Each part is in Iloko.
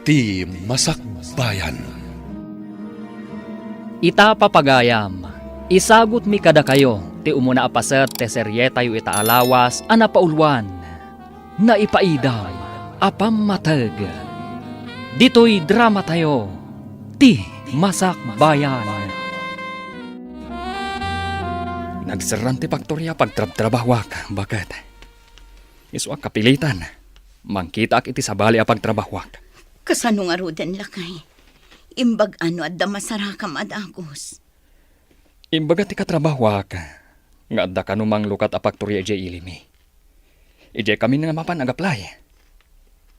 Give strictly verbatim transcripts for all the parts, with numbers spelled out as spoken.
Ti Masakbayan. Ita, papagayam, isagutmi kadakayo ti umuna a paset ti serietayo ita a lawas a napauluan, Naipaidam a Pammateg. Ditoy dramatayo, Ti Masakbayan. Nagserran ti paktoria pagtrabtrabahuak, baket. Isu a kapilitan, mangkitaak iti sabali a pagtrabahuak. Kasano ngaruden, lakay? Imbag-a no adda masarakam a dagus. Imbaga ti katrabahuak nga adda kano manglukat a paktoria idiay ilimi. Idiay kami nga mapan agaplay.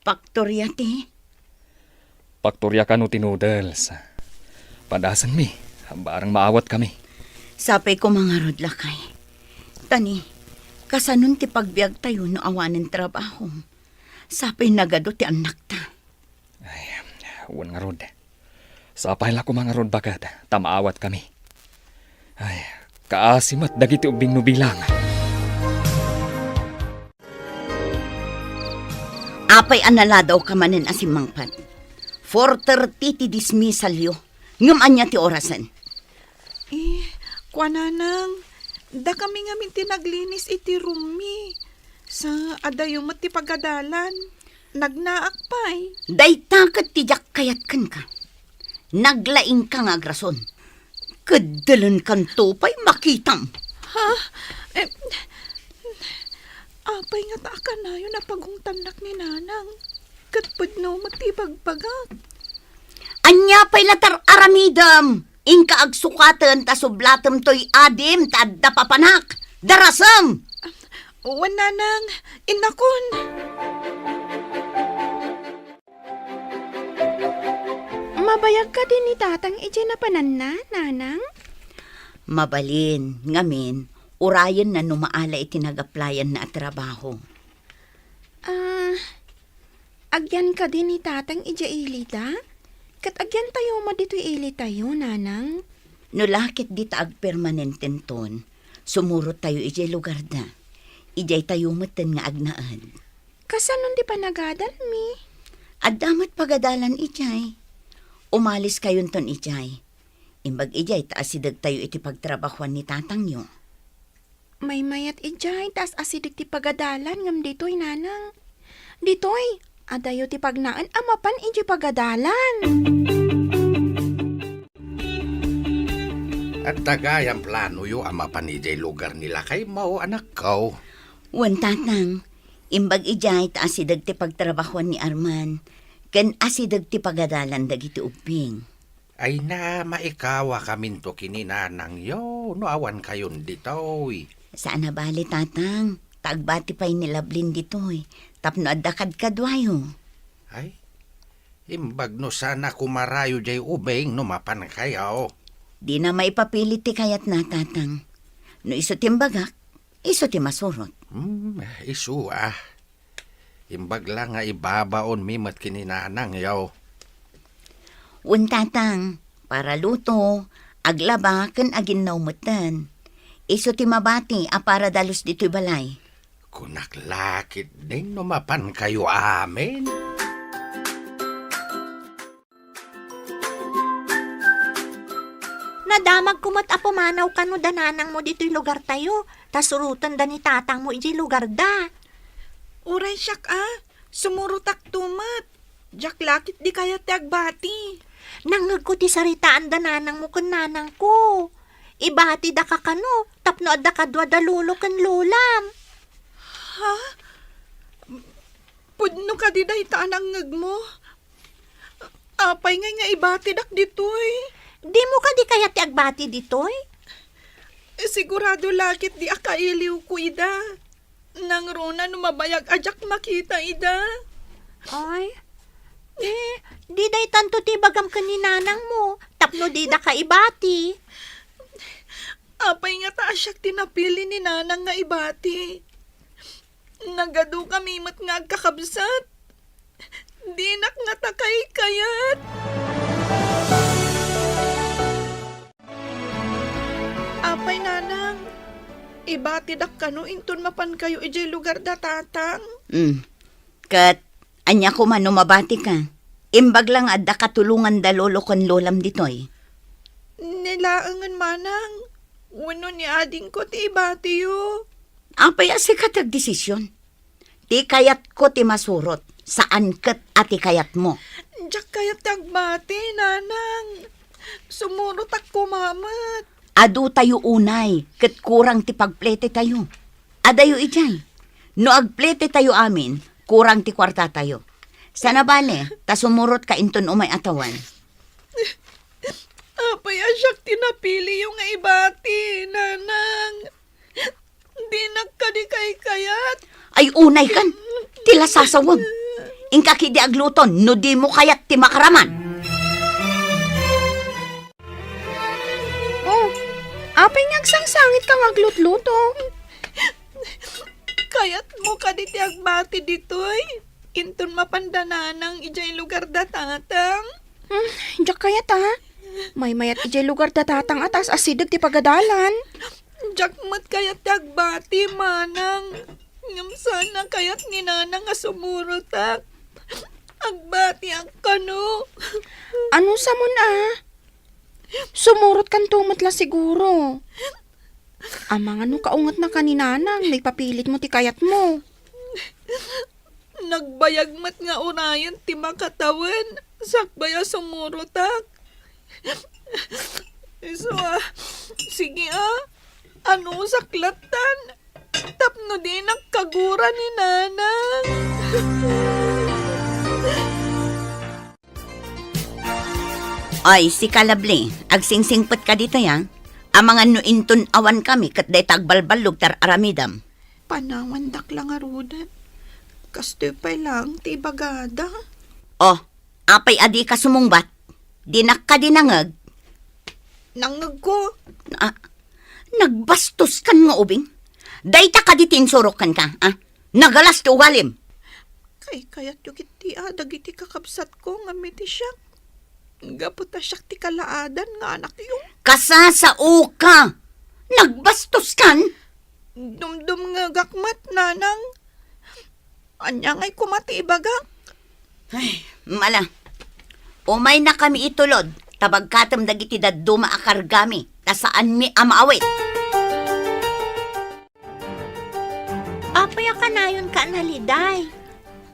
Paktoria ti? Paktoria kano ti noodles. Padasenmi, barang maawatkami. Sapay koma ngarud, lakay. Tani, kasanon ti pagbiagtayo no awanen trabahom? Sapay nagadu ti annakta. Ay, wen ngarud. Sapay la koma ngarud, baket, ta maawatkami. Ay, kaasi met dagiti ubbing no bilang. Apay a naladawka manen a simmangpet? Four thirty ti dismissalyo. Ngem ania ti orasen? Eh, kuananang, dakami ngamin ti naglinis iti roommi. Sa adayo met ti pagadalan. Nagnaak pay. Dayta ket ti diak kayat kenka. Naglaingka nga agrason. Keddelenkanto pay makitam. Ha? Eh, apay ngata a kanayon a pagungtannak ni Nanang? Ket pudno met ti ibagbagak. Ania pay la ti ar-aramidem? Inka agsukaten ta sublatem toy adim ta adda papanak. Darasem! Wen, Nanang, innakon. Mabayag kadi ni Tatang idiay napananna, Nanang? Mabalin, ngamin, urayenna no maala iti nagaplayanna a trabaho. Ah, agyan kadi ni Tatang idiay ilida? Ket agyantayo met ditoy ilitayo, Nanang. No la ket dita agpermanententon, sumurottayo idiay lugarda. Idiaytayo metten nga agnaed. Kasanon ti panagadalmi? Adda met pagadalan idiay. Umaliskayonton idiay. Imbag idiay ta asidegtayo iti pagtrabahuan ni tatangyo. Maymayat idiay ta as-asideg ti pagadalan ngem ditoy, Nanang. Ditoy, adayo ti pagnaen a mapan idiay pagadalan. Adda gayam planoyo a mapan idiay lugar ni lakaymo, anakko? Wen, Tatang. Imbag idiay ta asideg ti pagtrabahuan ni Arman, ken asideg ti pagadalan dagiti ubbing. Ay na, maikawakaminto ken ni nanangyo no awankayon ditoy. Saan a bale, Tatang, ta agbati pay ni Lablin ditoy tapno adda kadkaduayo. Ay, imbag no saan a kumarayo diay ubing no mapankayo. Dina maipapilit ti kayatna, Tatang. No isu ti imbagak, isu ti masurot. Hmm, isu a. Imbag la nga ibabaonmi met ken ni nanangyo. Wen, Tatang, para luto, aglaba, ken aginnaw metten. Isu ti mabati a para dalus ditoy balay. Kunak la ketdin no mapankayo amin. Nadamagko met a pumanaw kano da nanangmo ditoy lugartayo, ta surotenda ni tatangmo idiay lugarda. Uray siak a, sumurotakto met. Diak la ketdi kayat ti agbati. Nangngegko ti saritaanda nanangmo ken nanangko. Ibatidaka kano tapno adda kadua da lolo ken lolam. Ha? Pudno kadi dayta a nangngegmo? Apay ngay nga ibatidak ditoy? Dimo kadi kayat ti agbati ditoy? Sigurado la ketdi a kailiwko ida. Nangruna no mabayag a diak makita ida. Ay, eh, di daytanto ti ibagam ken ni nanangmo, tapno didaka ibati. Apay ngata a siak ti napili ni nanang nga ibati? Nagadukami met nga agkakabsat. Dinak ngata kaykayat. Apay, nanang, ibatidak kano inton mapankayo idiay lugarda tatang? Mm. Ket ania koma no mabatika? Imbag la nga adda katulongan da lolo ken lolam ditoy. Ni laengen manang, wenno ni adingko ti ibatiyo. Apay a sika ti agdesisyon? Ti kayatko ti masurot, saan ket a ti kayatmo. Diak kayat ti agbati, nanang. Sumurotak koma met. Adu tayo unay, ket kurang ti pagplete tayo. Adayo idiay. No agplete tayo amin, kurang ti kuarta tayo. Sana bale, ta sumurot ka inton umay a tawen. Apay a siak ti napiliyo nga ibati, nanang? Dinak kadi kaykayat. Ay, unay kan. Ti lasasawem. Inka kidi agluton no dimo kayat ti makaraman. Oh, apay nga agsangsangit ka nga aglutluto? Kayatmo kadi ti agbati ditoy? Inton mapanda nanang idiay lugar da tatang? Hmm, diak kayat, a. Maymayat idiay lugar da tatang a ta asideg ti pagadalan. Diak met kayat ti agbati, manang. Ngem saan a kayat ni nanang a sumurotak. Agbatiak kano. Ano sa mon, a? Sumurotkanto met la siguro. Amangan no kaungetnaka ni nanang no ipapilitmo ti kayatmo. Nagbayag met nga unayen ti makatawen sakbay a sumurotak. Isu a, sige a, anusak lattan tapno dinak kagura ni nanang. Ay, sika, Lovely, agsingsingpet ka ditoy, a. Amangan no inton awan kami ket dayta agbalballog ti ar-aramidam. Panawandak la ngaruden. Kastoy pay laeng ti ibagada. Oh, apay a dika sumungbat? Dinak kadi nangeg? Nangegko. Ah, nagbastos kan nga ubing. Dayta kadi ti insurok kenka, a? Nagalas ti ugalim. Kaykayatyo ketdi a dagiti kakabsatko ngem iti siak. Gapu ta siak ti kalaadan nga anakyo. Kasasaoka! Nagbastos kan! Dumdumngegak met, nanang. Ania ngay koma ti ibagak? Ay, mala. Umaynakami itulod, ta bagkatem dagiti dadduma a kargami, ta saanmi a maawit. Apay a kanayonka a naliday?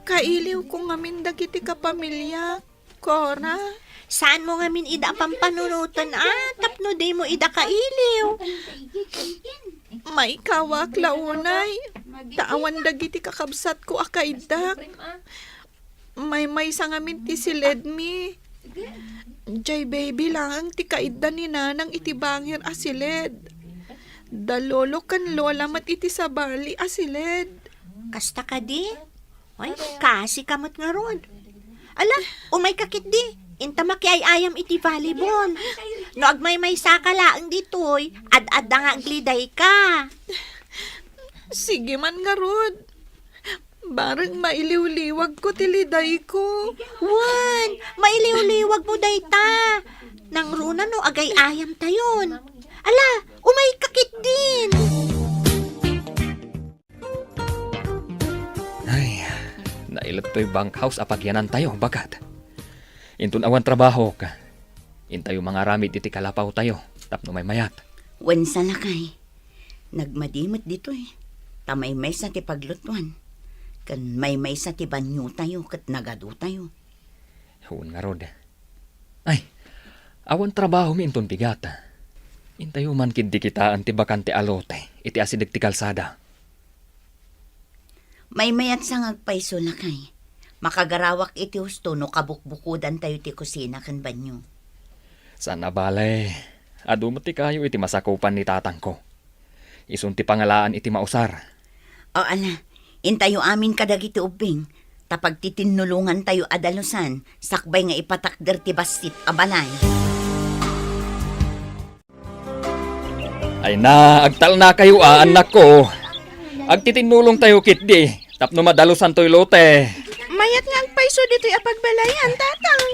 Kailiwko ngamin dagiti kapamiliak, Cora. Saanmo ngamin ida a pampanunoten a tapno dimo ida kailiw? Maikawak la unay, ta awan dagiti kakabsatko a kaiddak. Maymaysa ngamin ti siledmi. Jay baby laeng ti kaidda ni nanang iti bangir a siled. Da lolo ken lola met iti sabali a siled. Kasta kadi? Ay, kasi ka met ngarud. Ala, umayka ketdi. Inta makiay-ayam iti volleyball. No agmaymaysaka laeng ditoy, ad-adda nga aglidayka. Sige man ngarud. Bareng mailiwliwagko ti lidayko. Wen, mailiwliwagmo dayta. Nangruna no agay-ayamtayon. Ala, umayka ketdin. Ay, nailet toy bunkhouse a pagyanantayo, bagad. Inton awan trabahok, intayo mangaramid iti kalapawtayo tapno maymayat. Wen sa lakay, nagmadi met ditoy, ta maymaysa ti paglutuan, ken maymaysa ti baniotayo ket nagadutayo. Wen ngarud. Ay, awan trabahomi inton bigat. Intayo man ketdi kitaen ti bakante a lote iti asideg ti kalsada. Maymayat sa nga agpayso, lakay. Makagarawak iti husto no kabukbukodantayo ti kusina ken banio. Saan a bale, adu met ti kayo iti masakupan ni tatangko. Isun ti pangalaan iti mausar. O, ala, intayo amin kadagiti ubbing, ta pagtitinnulongantayo a dalusan, sakbay nga ipatakder ti bassit a balay. Ay na, agtalnakayo a, annakko. Agtitinnulongtayo ketdi, tapno madalusantoy lote. Mayat nga agpayso ditoy a pagbalayan, tatang.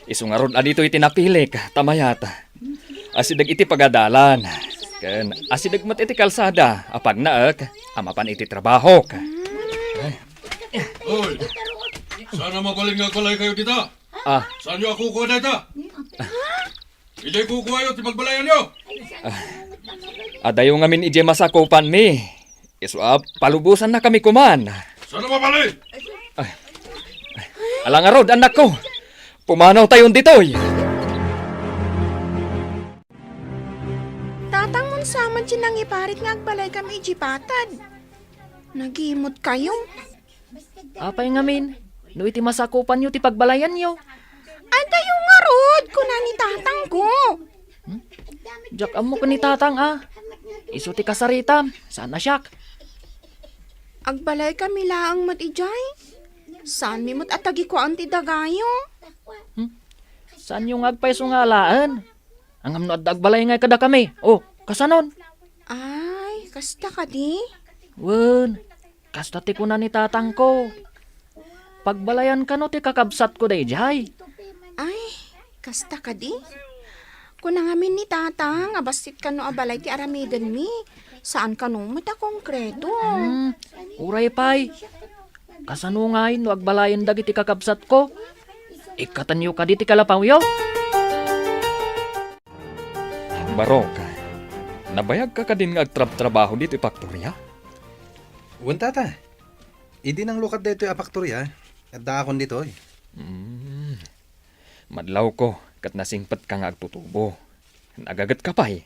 Isu ngarud a ditoy ti napilik, ta mayat. Asideg iti pagadalan. Ken asideg met iti kalsada a pagnaek a mapan iti trabahok. Hoy! Saan a mabalin nga agbalaykayo dita? Ah. Saanyo a kukua dayta? Idiay kukuayo ti pagbalayanyo. Adayo ngamin idiay masakupanmi. Isu a palubosannakami koman. Saan a mabalin? Ala ngarud, annakko. Pumanawtayon ditoy. Tatang, mano sa man ti nangiparit nga agbalaykami idiay patad? Nagimutkayo. Apay ngamin, no iti masakupanyo ti pagbalayanyo? Adayo ngarud, kuna ni tatangko. Hmm? Diak ammo ken ni tatang a. Isu ti kasaritam, saan a siak. Agbalaykami laeng met idiay. Saanmi met a tagikuaen ti dagayo. Hmm? Saanyo nga agpayso nga alaen? Ngem no adda agbalay ngay kadakami, o, kasanon? Ay, kasta kadi? Wen, kasta ti kuna ni tatangko. Pagbalayan kano ti kakabsatko daydiay. Ay, kasta kadi? Kuna ngamin ni tatang a bassit kano a balay ti aramidenmi. Saan kano met a konkreto. Hmm, uray pay. Kasano ngay no agbalayen dagiti kakabsatko? Ikkatenyo kadi ti kalapawyo? Barok, nabayagka kadin nga agtrabtrabaho ditoy faktoria? Wen, tata. Idi nanglukat daytoy a faktoria, addaakon ditoy. Mm. Madlawko ket nasingpetka nga agtutubo. Nagagetka pay.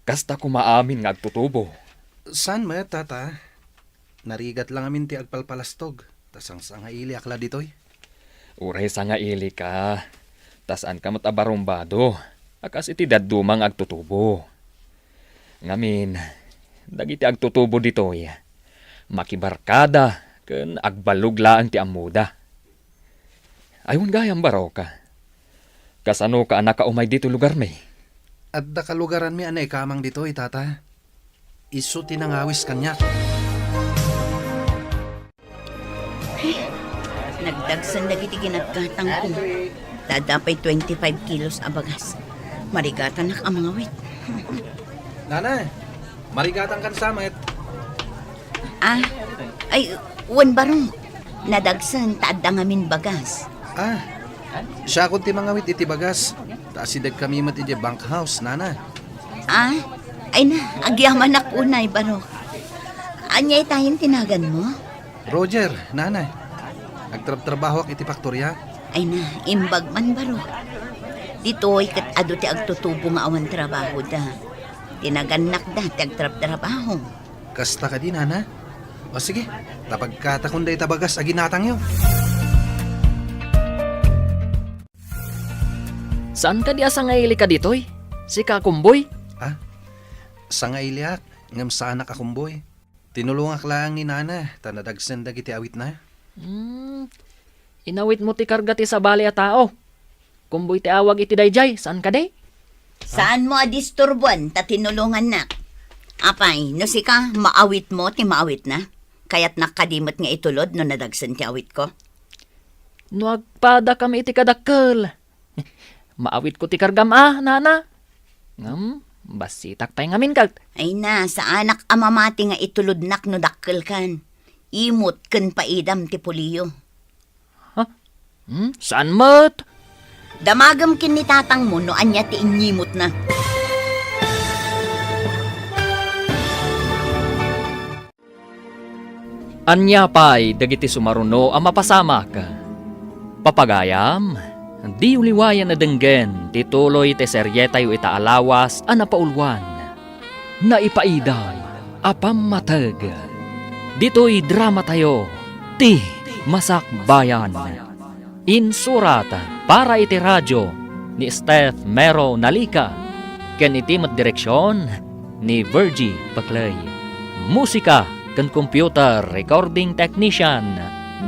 Kasta koma amin nga agtutubo. Saan met, tata? Narigat la ngamin ti agpalpalastog, ta sangsangailiak la ditoy. Uray sangailika, ta saanka met a barumbado a kas iti dadduma nga agtutubo. Ngamin, dagiti agtutubo ditoy, makibarkada ken agballog laeng ti ammoda. Ay, wen gayam, Barok. Kasanoka a nakaumay ditoy lugarmi? Adda kalugaranmi a naikamang ditoy, tata. Isu ti nangawis kaniak. Nagdagsen dagiti ginatgatangko. Ta adda pay twenty-five kilos a bagas. Marigatanak a mangawit. Nana, marigatangkan sa met. Ah, ay, wen, Barok. Nadagsen ta adda ngamin bagas. Ah, siakon ti mangawit iti bagas. Ta asidegkami met idiay bunkhouse, nana. Ah, ay na, agyamanak unay, Barok. Ania itayen ti naganmo? Roger, nana. Agtrabtrabahoak iti faktoria. Ay na, imbag man, Barok. Ditoy ket adu ti agtutubo nga awan trabahoda. Ti nagannakda ti agtrabtrabaho. Kasta kadi, nana? O sige, ta pagkatakon dayta bagas a ginatangyo. Saan kadi a sangailika ditoy? Sika a kumboy? Ah, sangailiak, ngem saanak a kumboy. Tinulongak laeng ni nana, ta nadagsen dagiti awitna. Hmm, inawitmo ti karga ti sabali a tao. Kumboy ti awag iti daydiay, saan kadi? Saanmo a disturbuan ta tinulongannak. Apay, no sika, maawitmo ti maawitna? Kayatnak kadi met nga itulod no nadagsen ti awitko? No agpadakami iti kadakkel, maawitko ti kargam a, nana. Ngem, bassitak pay ngamin ket. Ay na, saanak a mamati nga itulodnak no dakkelkan. Imot ken paidam ti puliyo. Ha? Hmm? Saan met? Damagem ken ni tatangmo no ania ti inyimotna. Ania pay dagiti sumaruno a mapasamak? Papagayam, diyo liwayan a denggen ti tuloy ti serietayo ita a lawas a napauluan. Naipaidam a pammateg. Ditoy dramatayo, ti Masakbayan. Insurat para iti radio ni Steph Mero Nalica, ken iti met direksion ni Virgie Paclay. Musika ken computer recording technician,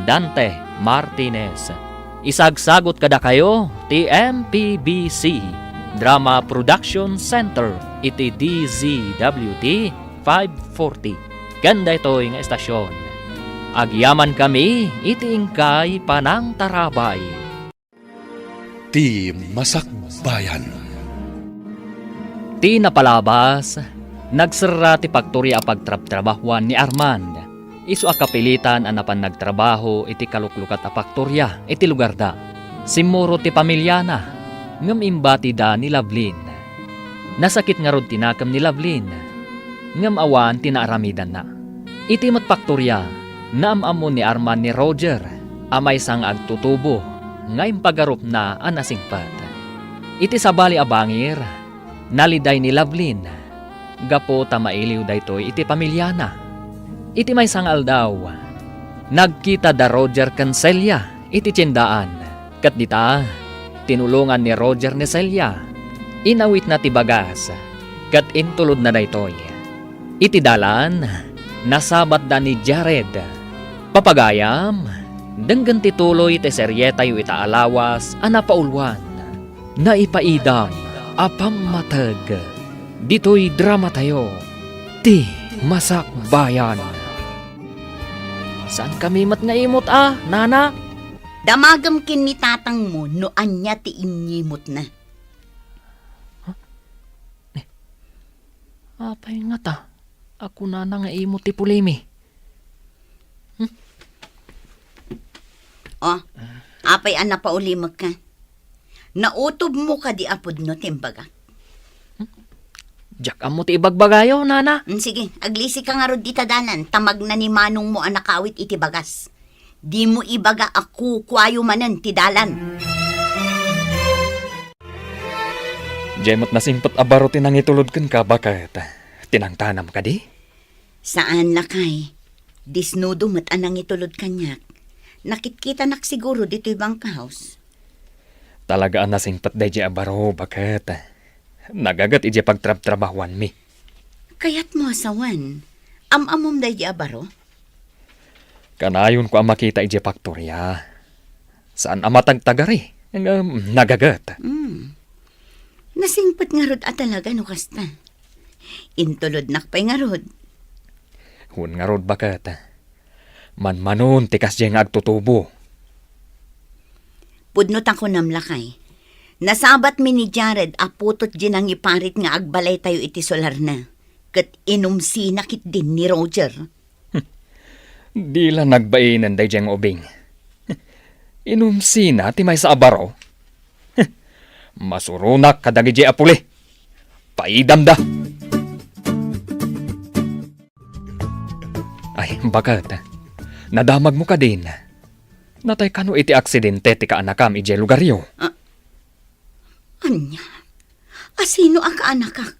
Dante Martinez. Isagsagut kadakayo ti M P B C Drama Production Center iti D Z W T five forty. Ken daytoy nga estasion, agyamankami iti inkay panangtarabay. Ti Masakbayan. Ti napalabas, nagserra ti paktoria a pagtrabtrabahuan ni Armand. Isu a kapilitan a napan nagtrabaho iti kaluklukat a faktoria iti lugarda. Simmurot ti pamiliana, ngem imbatida ni Lovelyn. Nasakit ngarud ti nakem ni Lovelyn, ngem awan ti naaramidanna. Iti met faktoria, naam-ammo ni Arman ni Roger a maysa nga agtutubo nga impagarupna a nasingpet. Iti sabali a bangir, naliday ni Lovelyn gapu ta mailiw daytoy iti pamiliana. Iti maysa nga aldaw, nagkita da Roger ken Celia iti tiendaan, ket dita, tinulongan ni Roger ni Celia. Inawitna ti bagas, ket intulodna daytoy. Iti dalan, nasabatda ni Jared. Papagayam, denggen ti tuloy ti serietayo ita a lawas a napauluan. Naipaidam a pammateg ditoy dramatayo, Ti Masakbayan. Saan kami met nga imot a, nana? Damagem ken ni tatangmo no ania ti inyimotna. Apay ngata a kunana nga imot ti pulimi? Hmm? O, apay a napaulimekka? Nautobmo kadi a pudno ti imbagak? Diak ammo ti ibagbagayo, nana. Mm, sige, aglisika ngarud dita dalan, ta magna ni manongmo a nakawit iti bagas. Dimo ibaga a kukuayo manen ti dalan. Diay met nasingpet a baro ti nangitulod kenka, baket? Ti nangtanam kadi? Saan, lakay. Disnudo met a nangitulod kaniak. Nakitkitanak siguro ditoy bunkhouse. Talaga a nasingpet daydiay a baro, baket? Nagaget idiay pagtrabtrabahuanmi. Kayatmo a sawen, am-ammom daydiay a baro? Kanayonko a makita idiay faktoria. Saan a matagtagari, ngem nagaget. Hmm. Nasingpet ngarud a talaga no kasta. Intulodnak pay ngarud. Wen ngarud, baket. Manmanon ti kasdiay nga agtutubo. Pudno ta kunam, lakay. Nasabatmi ni Jared a putot diay nangiparit nga agbalaytayo iti solarna, ket inumsina ketdin ni Roger. Di la nagbainen daydiay nga ubing. Inumsina ti maysa a baro. Masuronak kadagidiay a puli. Paidamda. Ay, baket. Nadamagmo kadin. Natay kano iti aksidente ti kaanakam idiay lugaryo? Ah, ania? Asino a kaanakak?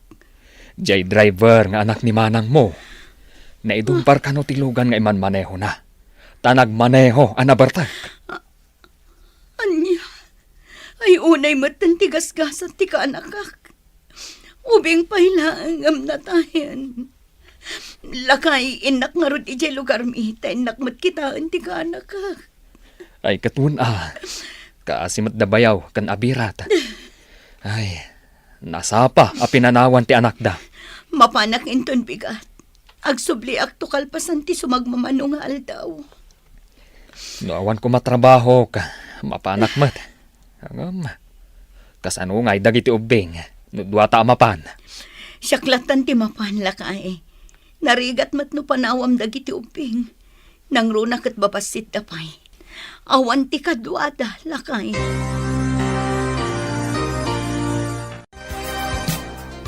Diay driver nga anak ni manangmo. Naidumpar kano ti lugan nga imanmanehona. Ta nagmaneho a nabertek. Ah, ania? Ay, unay metten ti gasgasat ti kaanakak. Ubing pay laeng ngem natayen. Lakay, innak ngarud idiay lugarmi, ta innak met kitaen ti kaanakak. Ay, ket wen a. Kaasi met da bayaw ken abirat. Ay, nasapa a pinanawan ti anakda. Mapanak inton bigat. Agsubliakto kalpasan ti sumagmamano nga aldaw. No awan koma trabaho, ka, mapanak met. Ngem, kasano ngay dagiti ubbing no duata a mapan? Siak lattan ti mapan, lakay. Narigat met no panawam dagiti ubbing. Nangruna ket babassitda pay. Awan ti kaduada, lakay.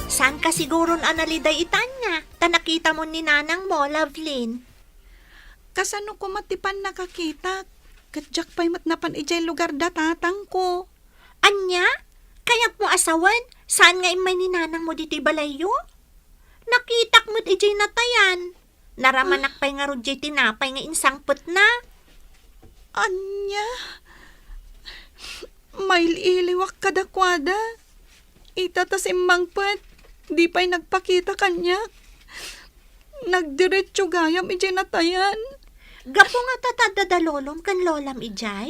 Saan ka siguron a naliday itanya? Ta nakitamon ni nanangmo, Lovelyn. Kasano koma ti pannakakitak? Ket diak pay met napan idiay lugar da tatangko. Ania? Kayatmo a sawen, saan nga immay ni nanangmo ditoy balayyo? Nakitak met idiay natayan. Naramanak pay ngarud diay tinapay nga insangpetna. Ania? Mail-iliwak kadakuada. Ita ta simmangpet, di pay nagpakita kaniak. Nagdiretso gayam idiay natayan. Gapu nga ta adda da lolom ken lolam idiay?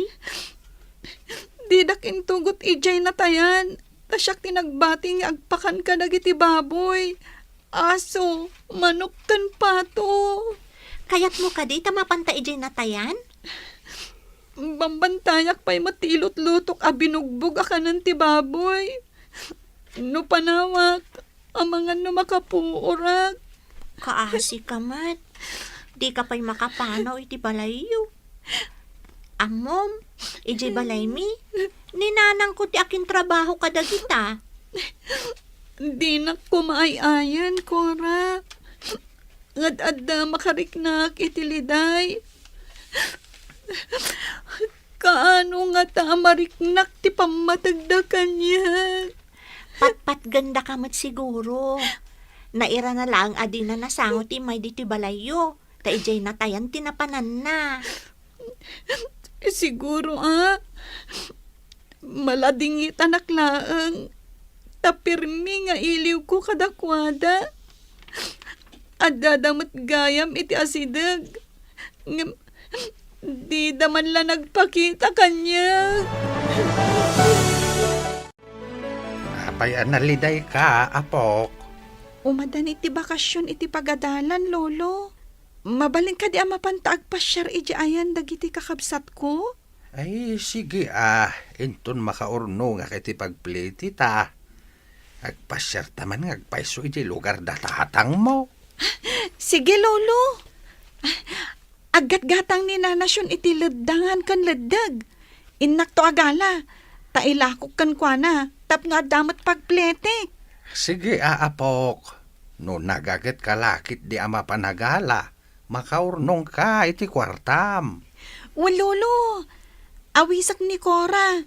Didak intugot idiay natayan, ta siak ti nagbati nga agpakan kadagiti baboy, aso, manok, ken pato. Kayatmo kadi ta mapanta idiay natayan? Bambantayak pay met ti ilutlutok a binugbog a kanen ti baboy. No panawak, amangan no makapuorak. Kaasi ka met. Dika pay makapanaw iti balayyo. Ammom, idiay balaymi, ni nanangko ti akintrabaho kadagita. Dinak koma ay-ayan, Cora. Ngad adda makariknak iti liday. Kaano ngata a mariknak ti pammategda kaniak? Patpatgenda ka met siguro. Nairana laeng a dina nasango ti immay ditoy balayyo, ta idiay natayan ti napananna. Siguro a, maladingitanak laeng, ta pirmi nga iliwko kadakuada. Addada met gayam iti asideg, ngem dida man la nagpakita kaniak. Apay a nalidayka, apok? Umadan iti bakasion iti pagadalan, Lolo. Mabalin kadi a mapanta agpasiar idiay ayan dagiti kakabsatko? Ay, sige a, inton makaurnongak iti pagplete ta. Agpasiarta man nga agpayso iti lugar da tatangmo. Sige, Lolo. Aggatgatang ni Nana Sion iti leddangan ken leddeg. Innakto a gala, ta ilakok kenkuana tapno adda met pagpletek. Sige a, apok. No nagagetka la ketdi a mapan a gala, makaurnongka iti kuartam. Wen, Lolo, awisek ni Cora.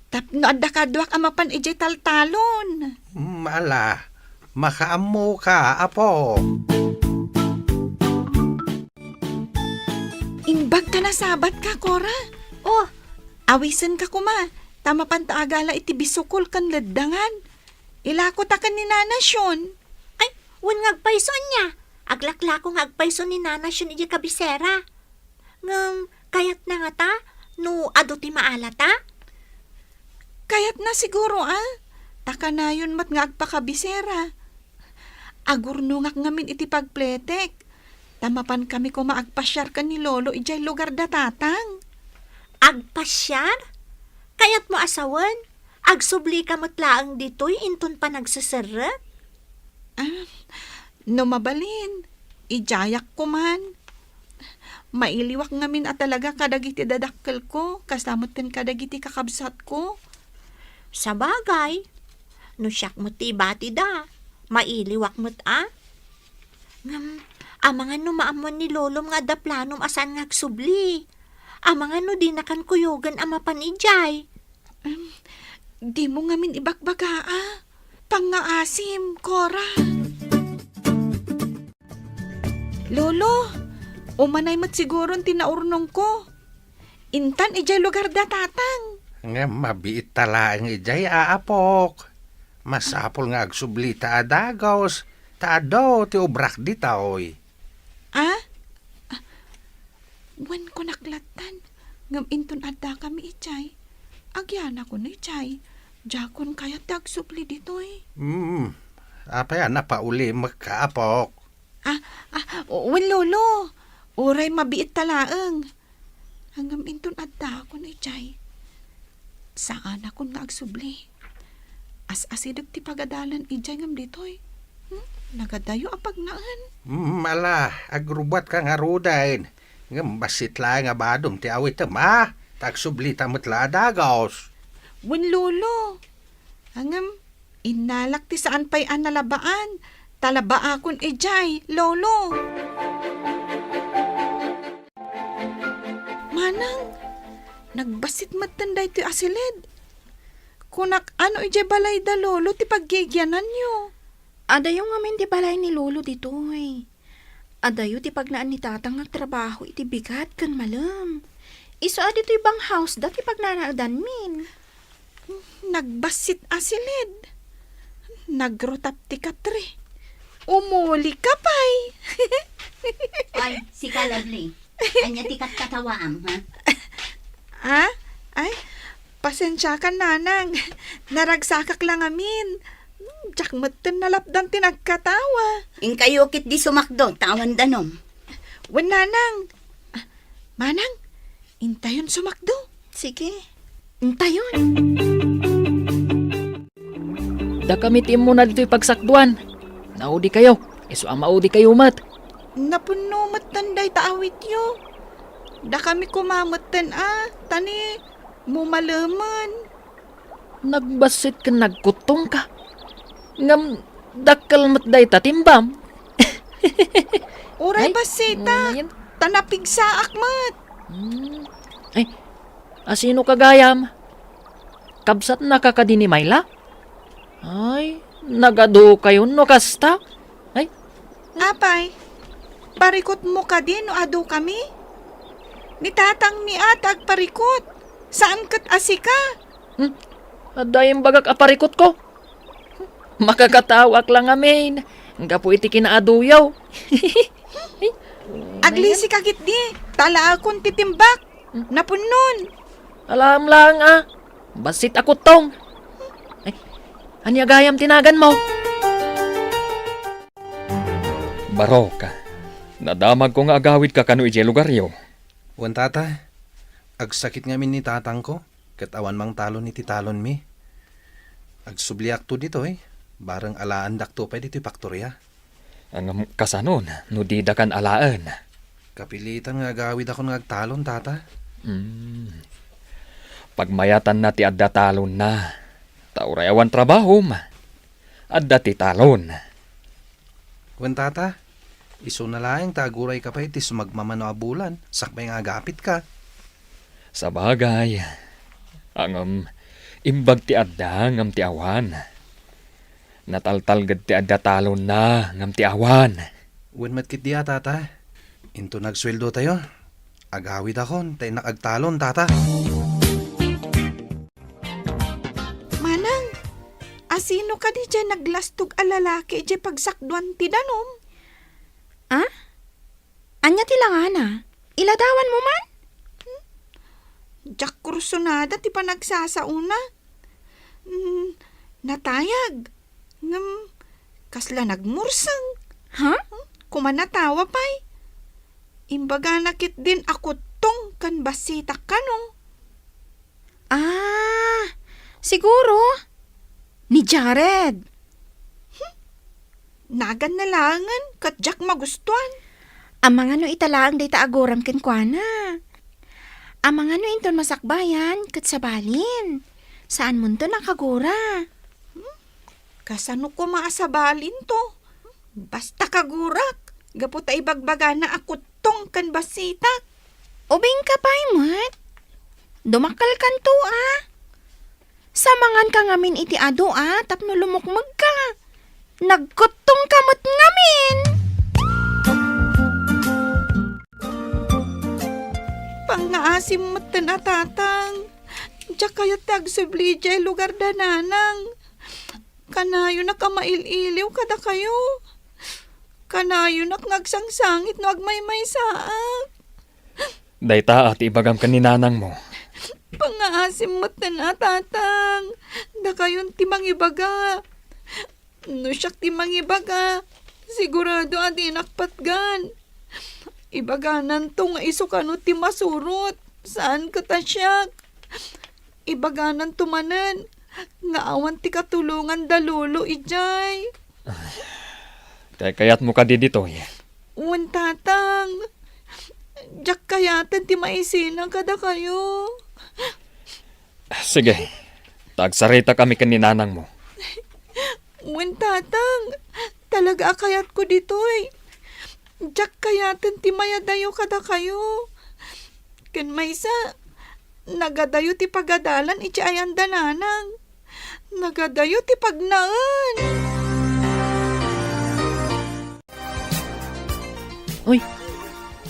Tapno adda kaduak a mapan idiay taltalon. Mm, ala, makaammoka, apo. Imbag ta nasabatka, Cora. Oh. Awisenka koma, ta mapanta a gala iti bisukol ken leddangan. Ilako ta ken ni Nana Sion. Ay, wen nga agpayso ania? Aglaklako nga agpayso ni Nana Sion idiay kabisera. Ngem, kayatna ngata no adu ti maalata? Kayatna siguro a. Ta kanayon met nga agpakabisera. Agurnongak ngamin iti pagpletek. Ta mapankami koma agpasiar ken ni Lolo idiay lugar da tatang. Agpasiar? Kayatmo a sawen, agsublika met laeng ditoy inton panagseserrek? Ah, no mabalin, idiayak koman. Mailiwak ngamin a talaga kadagiti dadakkelko, kasta met ken kadagiti kakabsatko. Sabagay, no siak met ti ibatida, mailiwak met a. Ngem, amangan no maammuan ni Lolom nga adda planom a saan nga agsubli? Amangan no dinakan kuyogen a mapan idiay? Em, dimo ngamin ibagbaga a. Pangngaasim, Cora. Lolo, umanay met siguron ti naurnongko. Intan idiay lugar da tatang. Ngem mabiit ta laeng idiay, aapok. Masapul nga agsublita a dagus, ta adu ti obrak ditoy. Ah? Ah, wen kunak lattan, ngem inton addakami idiay, agyanakon idiay. Diakon kayat ti agsubli ditoy. Hmm, apay a napaulimekka, apok? Ah, ah, wen, Lolo. Uray mabiit ta laeng. Ngem inton addakon idiay, saanakon nga agsubli. As-asideg ti pagadalan idiay ngem ditoy. Hmm? Nagadayo a pagnaen. Hmm, ala, agrubbuatka ngaruden. Ngem bassit laeng a badom ti awitem, a? Ta agsublita met la a dagus. Wen, Lolo. Ngem, innalak ti saan pay a nalabaan, ta labaakon idiay, Lolo. Manang, nagbassit metten daytoy a siled. Kunak, ano idiay balay da Lolo ti paggigiananyo? Adayo ngamin ti balay ni Lolo ditoy. Adayo ti pagnaen ni Tatang nga agtrabaho iti bigat ken malem. Isu a ditoy bang house da ti pagnaedanmin. Nagbassit a siled. Nagrutap ti katre. Umuli ka pay. Ay, sika, Lovely. Ania ti katkatawaam, ha? Ah? Ay, pasensiakan, Nanang. Naragsakak la ngamin. Hmm, diak metten nalapdan ti nagkatawa. Inkayo ketdi sumakdo, ta awan danum. Wen, Nanang. Ah, Manang, intayon sumakdo. Sige. Intayon. Dakami ti immuna ditoy pagsakduan. Naudikayo, isu a maudikayo met. Napunno metten dayta awityo. Dakami koma metten a, ta ni mumalemen. Nagbassit ken nagkuttongka. Ngem dakkel met dayta timbam. Uray Ay, bassitak, ngayon. Ta napigsaak met. Hmm. Ay, asino ka gayam? Kabsatnaka kadi ni Myla? Ay, nagadukayon no kasta? Ay, Apay, parikutmo kadi no adukami? Ni tatangmi a ti agparikut, saan ket a sika. Hmm, adda imbagak a parikutko. Makakatawaak la ngamin gapu iti kinaaduyo. Aglisika ketdi, ta alaekon ti timbak. Napunnon. Alaem laeng a, bassit a kuttong. Ay, ania gayam ti naganmo? Barok, nadamagko nga agawidka kano idiay lugaryo. Wen, tata, agsakit ngamin ni tatangko, ket awan mangtalon iti talonmi. Agsubliakto ditoy, bareng alaendakto pay ditoy paktoria. Ngem kasanon no didakan alaen? Kapilitan nga agawidakon nga agtalon, tata. Hmm. Pagmayatanna ti adda talonna. Ta uray awan trabahom, adda ti talon. Wen, tata, isuna laeng ta agurayka pay ti sumagmamano a bulan, sakbay nga agapitka. Sabagay, ngem imbag ti adda ngem ti awan. Nataltalged ti adda talonna ngem ti awan. Wen met ketdi a, tata. Inton agsueldotayo, agawidakon ta innak agtalon, tata. Manang, asino kadi diay naglastog a lalaki idiay pagsakduan ti danum? Ah? Ania ti langana? Iladawanmo man? Hmm? Diak kursunada ti panagsasaona. Hmm, natayag. Ngem, kasla nagmurseng. Ha? Hmm? Kumanatawa pay. Imbagana ketdin a kuttong ken bassitak kano. Ah, siguro, ni Jared. Hmm? Naganna laengen ket diak magustuan. Amangan no ita laeng dayta aguram kenkuana. Amangan no inton masakbayan ket sabalin. Saanmonto a kagura. Hmm? Kasano koma a sabalinto? Basta kagurak, gapu ta ibagbagana a kuttong ken bassitak. Ubingka pay met. Dumakkelkanto a. Samanganka ngamin iti adu a tapno lumukmegka. Nagkuttongka met ngamin. Pangngaasim metten a tatang. Diak kayat ti agsubli idiay lugar da nanang. Kanayonak a mail-iliw kadakayo. Kanayonak nga agsangsangit no agmaymaysaak. Dayta a ti ibagam ken ni nanangmo. Pangngaasim metten a tatang. Dakayon ti mangibaga. No siak ti mangibaga, sigurado a dinak patgan. Ibagananto nga isu kano ti masurot, saan ket a siak. Ibagananto manen nga awan ti katulongan da lolo idiay. Ay, kayatmo kadi ditoy? Wen, tatang. Diak kayaten ti maisina kadakayo. Sige, ta agsaritakami ken ni nanangmo. Wen, tatang, talaga a kayatko ditoy. Diak kayaten ti mayadayo kadakayo. Ken maysa, nagadayo ti pagadalan iti ayan da nanang. Nagadayo ti pagnaen. Uy,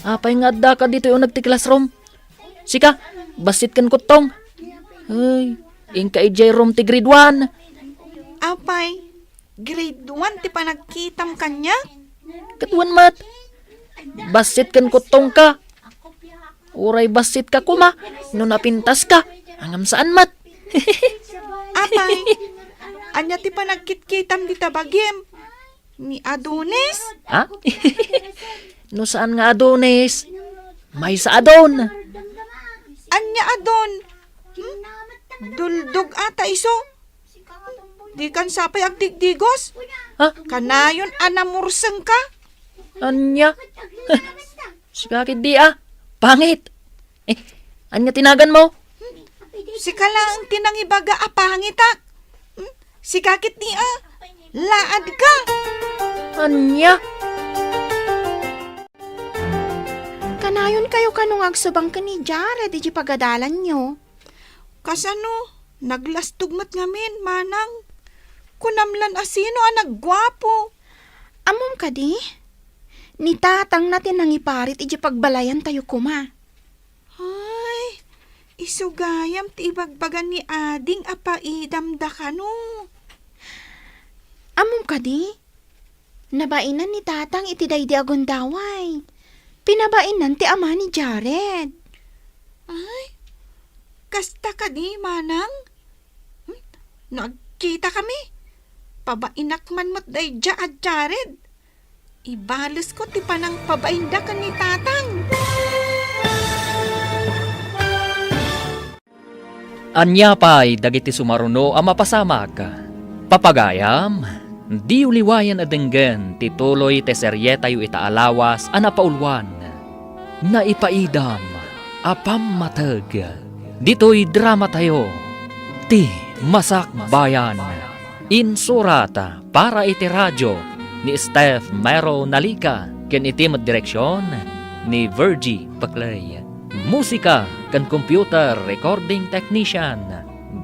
apay nga addaka ditoy uneg ti classroom? Sika, bassit ken kuttong. Ay, inka idiay room ti grade one. Apay, grade one ti panagkitam kaniak? Ket wen met, bassit ken kuttongka. Uray bassitka koma no napintaska, ngem saan met. Apay, ania ti panagkitkitam dita bagim? Ni Adonis? Ha? No saan nga Adonis, maysa a don. Ania a don? Hmm? Duldog ata isu. Dikan sapay agdigdigos. Ha? Kanayon a namursengka. Ania? Sika ketdi a. Pangit. Eh, ania ti naganmo? Sika laeng ti nangibaga a pangitak. Hmm? Sika ketdi a. Laadka. Ania? Kanayonkayo kano nga agsubang ken ni Jared iti pagadalanyo. Kasano? Naglastog met ngamin, manang. Kunam lan a sino a nagguapo. Ammom kadi? Ni tatangna ti nangiparit iti pagbalayantayo koma. Ay, isu gayam ti ibagbaga ni ading a paidamda kano. Ammom kadi? Nabainan ni tatang iti daydi a gundaway. Pinabainan ti ama ni Jared. Ay, kasta kadi, manang? Hmm? No agkitakami, pabainak man met daydiay a Jared. Ibalesko ti panangpabainda ken ni tatang. Ania pay dagiti sumaruno a mapasamak? Papagayam, diyo liwayen a denggen ti tuloy ti serietayo ita a lawas a napauluan, Naipaidam a Pammateg. Ditoy dramatayo, Ti Masakbayan. Insurat para iti radio ni Steph Mero Nalica ken iti met direksion ni Virgie Paclay. Musika ken computer recording technician,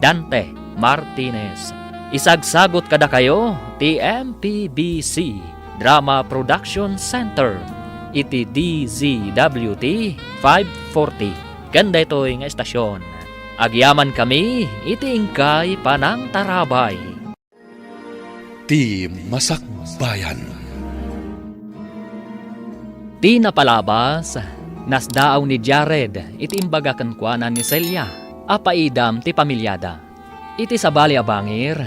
Dante Martinez. Isagsagot kadakayo ti M P B C Drama Production Center iti D Z W T five forty. Ken daytoy nga estasion, agyamankami iti inkay panangtarabay. Ti Masakbayan. Ti napalabas, nasdaaw ni Jared iti imbaga kenkuana ni Celia a paidam ti pamiliada. Iti sabali a bangir,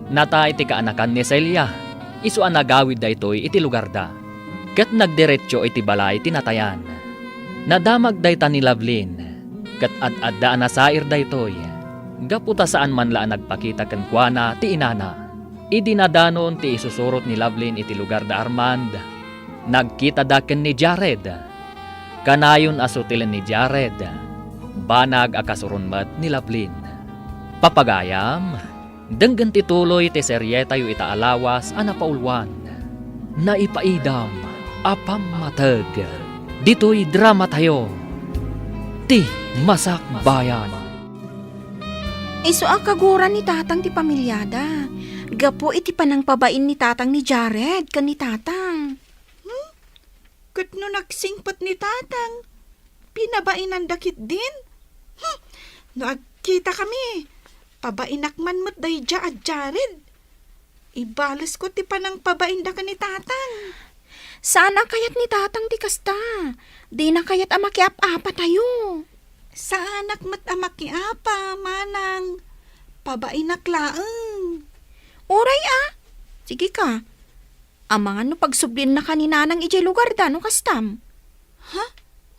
natay ti kaanakan ni Celia, isu a nagawid daytoy iti lugarda, ket nagdiretso iti balay ti natayan. Nadamag dayta ni Lovelyn, ket ad-adda a nasair daytoy, gapu ta saan man la a nagpakita kenkuana ti inana. Idi nadanon ti isusurot ni Lovelyn iti lugar da Armand, nagkitada ken ni Jared. Kanayon a sutilen ni Jared, banag a kasuron met ni Lovelyn. Papagayam, denggen ti tuloy ti serietayo ita a lawas a napauluan, Naipaidam a Pammateg. Ditoy dramatayo, Ti Masakbayan. Isu a kaguran ni tatang ti pamiliada, gapu iti panangpabain ni tatang ni Jared ken ni tatang. Hmm? Ket no nagsingpet ni tatang, pinabainanda ketdin? Hmm! No agkitakami, pabainak man met daydiay a Jared. Ibalesko ti panangpabainda ken ni tatang. Saan a kayat ni tatang ti kasta. Dina kayat a makiap-apatayo. Saanak met a makiapa, manang. Pabainak laeng. Uray a. Sige ka. Amangan no pagsubliennaka ni nanang idiay lugarda no kastam. Ha?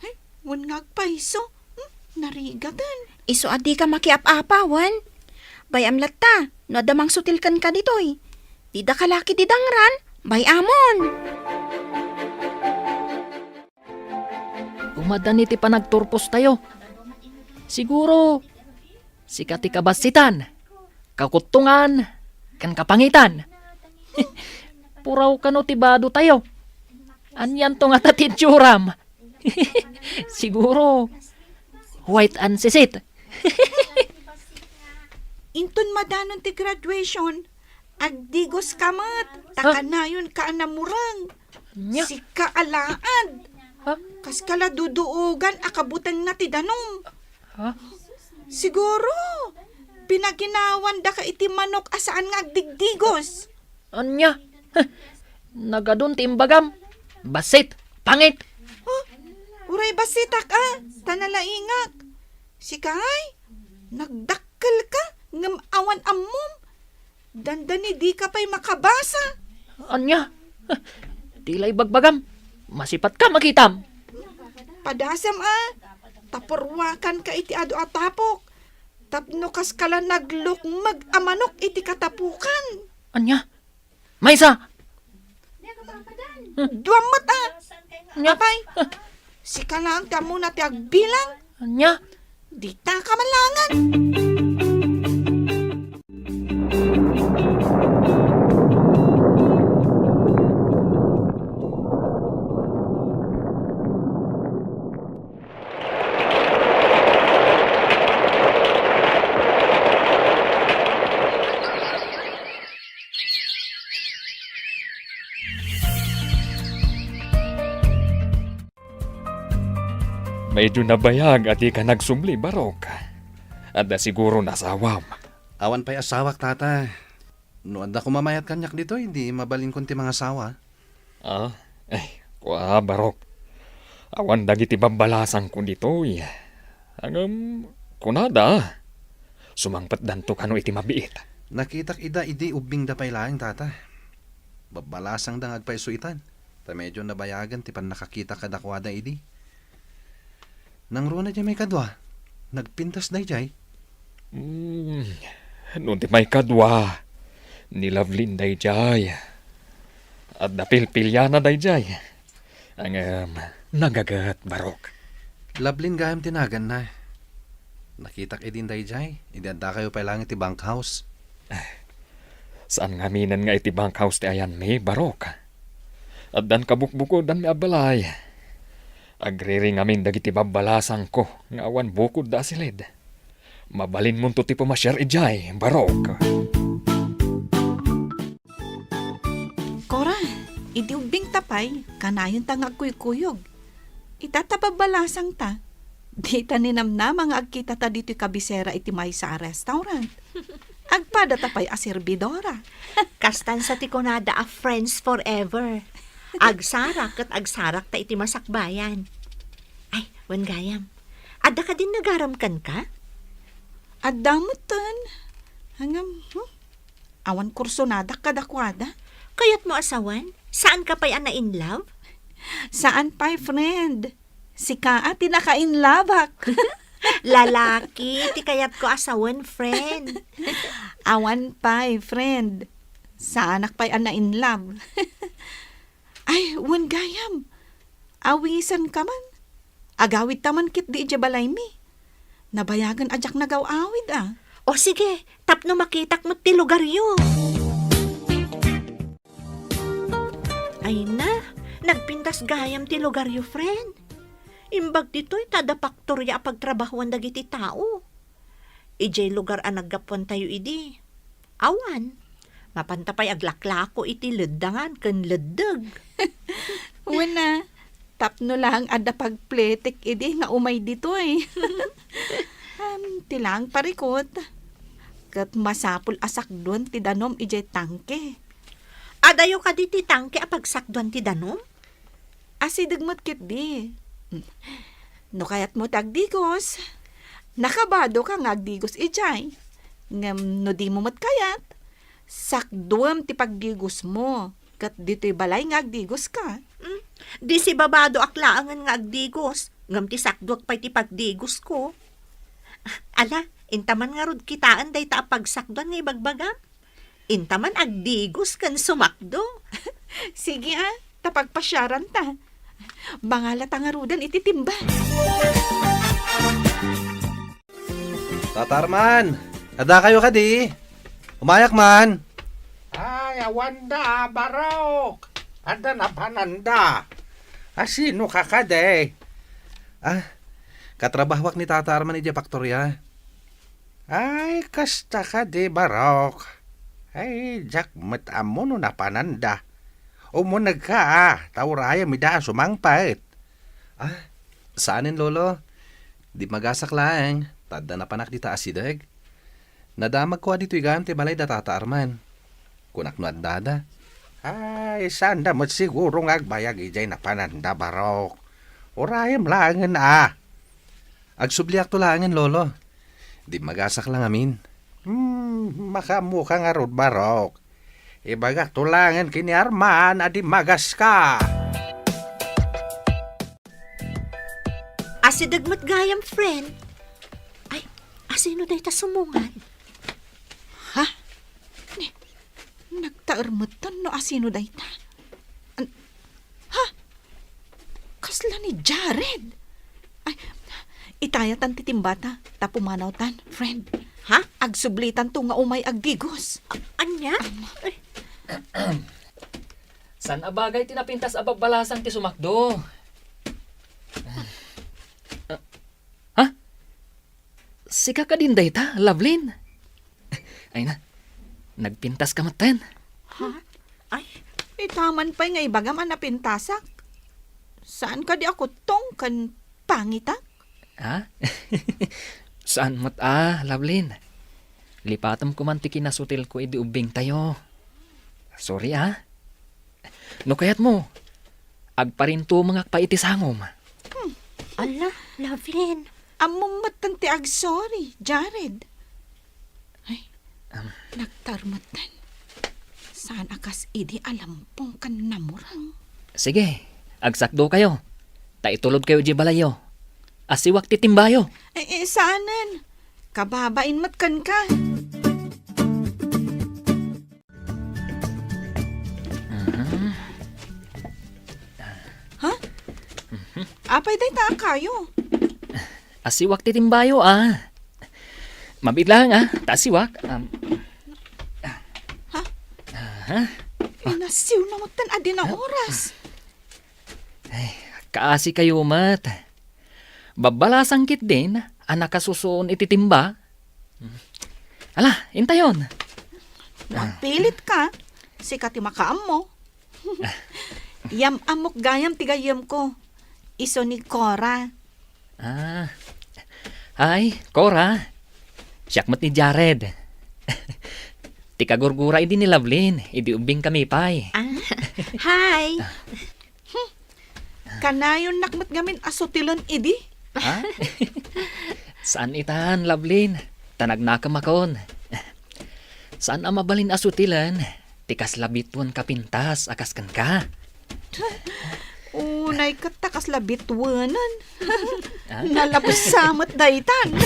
Ay, wen nga agpayso. Hmm, narigaten. Isu a dika makiap-apa, wen? Bay-am latta, no adda mangsutil kenka ditoy. Dida kalaki didangran, bay-amon. Umadani ti panagturpostayo. Siguro, sika ti kabassitan, kakuttongan, ken kapangitan. Puraw kano ti badotayo. Anianto ngata ti itsuram? Siguro, white and sisit. Inton madanon ti graduation, agdigos ka met, ta Ha? kanayon ka a namureng. Nya? Sika a laad. Ha? Kas kala duduogan a kabutengna ti danum. Ha? Siguro, pinaginawandaka iti manok a saan nga agdigdigos. Anya? Nagadun ti imbagam. Bassit, pangit. Oh, uray bassitak a, ta nalaingak. Sika ay, nagdakkel ka, ngem awan ammom. Dandani dika pay makabasa. Anya? Di la ibagbagam. Masipat ka makitam. Padasam a, tapuruakan ka iti adu a tapok. Tapno kas kala naglukmeg a manok iti katapukan. Anya? Maysa! Dua met, a. Nya? Apay, sika laeng ti ammona ti agbilang. Nya? Dita ka malangan. Medyo nabayag a dika nagsubli, Barok. Adda siguro asawam. Awan pay asawak, tata. No adda koma mayat kaniak ditoy, di mabalinkon ti mangasawa. Ah, ay, kua, Barok. Awan dagiti babbalasangko ditoy. Ngem, kunada, sumangpetdanto kano iti mabiit. Nakitak ida idi ubbingda pay laeng, tata. Babbalasangda nga agpayso itan, ta medyo nabayagen ti pannakakita kadakuada idi. Nangruna diay maikadua? Nagpintas daydiay? Hmm, no ti maikadua, ni Lovelyn daydiay. Adda pilpiliana daydiay. Ngem, nagaget, Barok. Lovelyn gayam ti naganna. Nakitak idin daydiay, idi addakayo pay laeng iti bunkhouse. Saan ngaminen nga iti bunkhouse ti ayanmi, Barok. Addan kabukbukodanmi a balay. Agriri ngamin dagiti babbalasangko nga awan bukodda a siled. Mabalinmonto ti pumasiar idiay, Barok. Kora, idi ubbingta pay, kanayonta nga agkuykuyog. Ita ta babbalasangta. Dita ninamnama nga agkitata ditoy kabisera iti maysa a restaurant. Agpadata pay a serbidora. Kastan sa ti kunada a friends forever. Agsara ket agsarakta iti masakbayan. Ay, wen gayam. Adda kadin nagaram kenka? Adda metten. Ngem, hmm? Awan kursonadak kadakuada. Kayatmo a sawen? Saanka pay a na-in love? Saan pay, friend. Sika a ti naka-inlove-ak. Lalaki ti kayatko a sawen, friend. Awan pay, friend. Saanak pay a na-inlove. Ay, wen gayam. Awisenka man. Agawidta man ketdi idiay balaymi. Nabayagen a diak nagaw-awid, a. O sige, tapno makitak met ti lugaryo. Ay na, nagpintas gayam ti lugaryo, friend. Imbag ditoy ta adda paktoria a pagtrabahoan dagiti tao. Idiay lugar a naggapuantayo idi, awan. Mapanta pay aglaklako iti leddangan ken leddeg. Wen a, tapno laeng adda pagpletek idi nga umay ditoy. Am, ti laeng parikut. Ket masapul a sakduen ti danom idiay tangke. Adayo kadi ti tangke a pagsakduan ti danom? Asideg met ketdi. No kayatmo ti agdigos, nakabadoka nga agdigos idiay. Ngem no dimo met kayat, sakduem ti pagdigosmo, ket ditoy balay nga agdigoska. Hmm, di sibabadoak laengen nga agdigos, ngem ti sakduek pay ti pagdigosko. Ala, inta man ngarud kitaen dayta a pagsakduan nga ibagbagam. Inta man agdigos ken sumakdo. Sige a, ta pagpasiaranta. Mangalata ngaruden iti timba. Tata Arman, addakayo kadi? Umayak man. Ay, awanda, Barok. Adda napananda. Asinoka kadi? Ah, katrabahoak ni Tata Arman idiay paktoria. Ay, kasta kadi, Barok. Ay, diak met ammo no napananda. Umunegka, a, ta urayem ida a sumangpet. Ah, saanen, Lolo. Di magasak laeng, ta adda napanak dita asideg. Nadamagko a ditoy gayam ti balay da Tata Arman. Kunak no addada. Ay, saanda met siguro nga agbayag idiay napananda, Barok. Urayem laengen, a. Agsubliakto laengen, Lolo. Di magasak la ngamin. Hmm, makaammoka ngarud, Barok. Ibagakto laengen ken ni Arman a di magaska. Asideg met gayam, friend. Ay, asino dayta sumungan? Ha? Ni, nagtaer metten no asino dayta. An-, Jared! Ay, itayatan ti timbata, ta pumanawtan, friend. Ha? Agsublitanto nga umay agdigos. Ania? Ay. Saan a bagay ti napintas a babbalasang ti sumakdo? Ha? Sika kadin dayta, Lovelyn? Ay na, nagpintas ka metten. Ha? Ay, itaman pay nga ibagam a napintasak. Saan kadi a kuttong ken pangitak? Ha? Saan met a, Lovelyn. Lipatem koman ti kinasutilko idi ubbingtayo. Sorry, ah. No kayatmo, agparintumengak pay iti sangom. Hmm. Ala, Lovelyn. Ammom metten ti agsorry, Jared. Ay, Am. Nagtarmetten. Saan a kas idi a lampong ken namurang? Sige, agsakdo kayo. Ta itulod kayo di balayyo. Asiwak ti timbayo. Eh, eh, saanen. Kababain met kenka. Mhm. Ha? Mhm. Apay dayta a kayo? Asiwak ti timbayo, ah. Mabiit lang, ah. Ta asiwak. Um, Ha? Aha. Inasiw na metten a di na oras. Ay, kaasi kayo met. Babbalasang ketdin a nakasusuon iti timba. Ala, intayon. No agpilit ka, sika ti makaammo. Yam-ammok gayam ti gayyemko. Isu ni Cora. Ah. Hi, Cora. Siak met ni Jared. Ti kagurgura idi ni Lovelyn, idi ubbingkami pay. Ah, hi. Kanayonnak met ngamin a sutilen idi. Ha? Saan itan, Lovelyn. Ta nagnakemakon. Saan a mabalin a sutilen ti kasla bituen kapintas a kas kenka. Unay ket ta kasla bituenen. Ah? Nalabsa met daytan.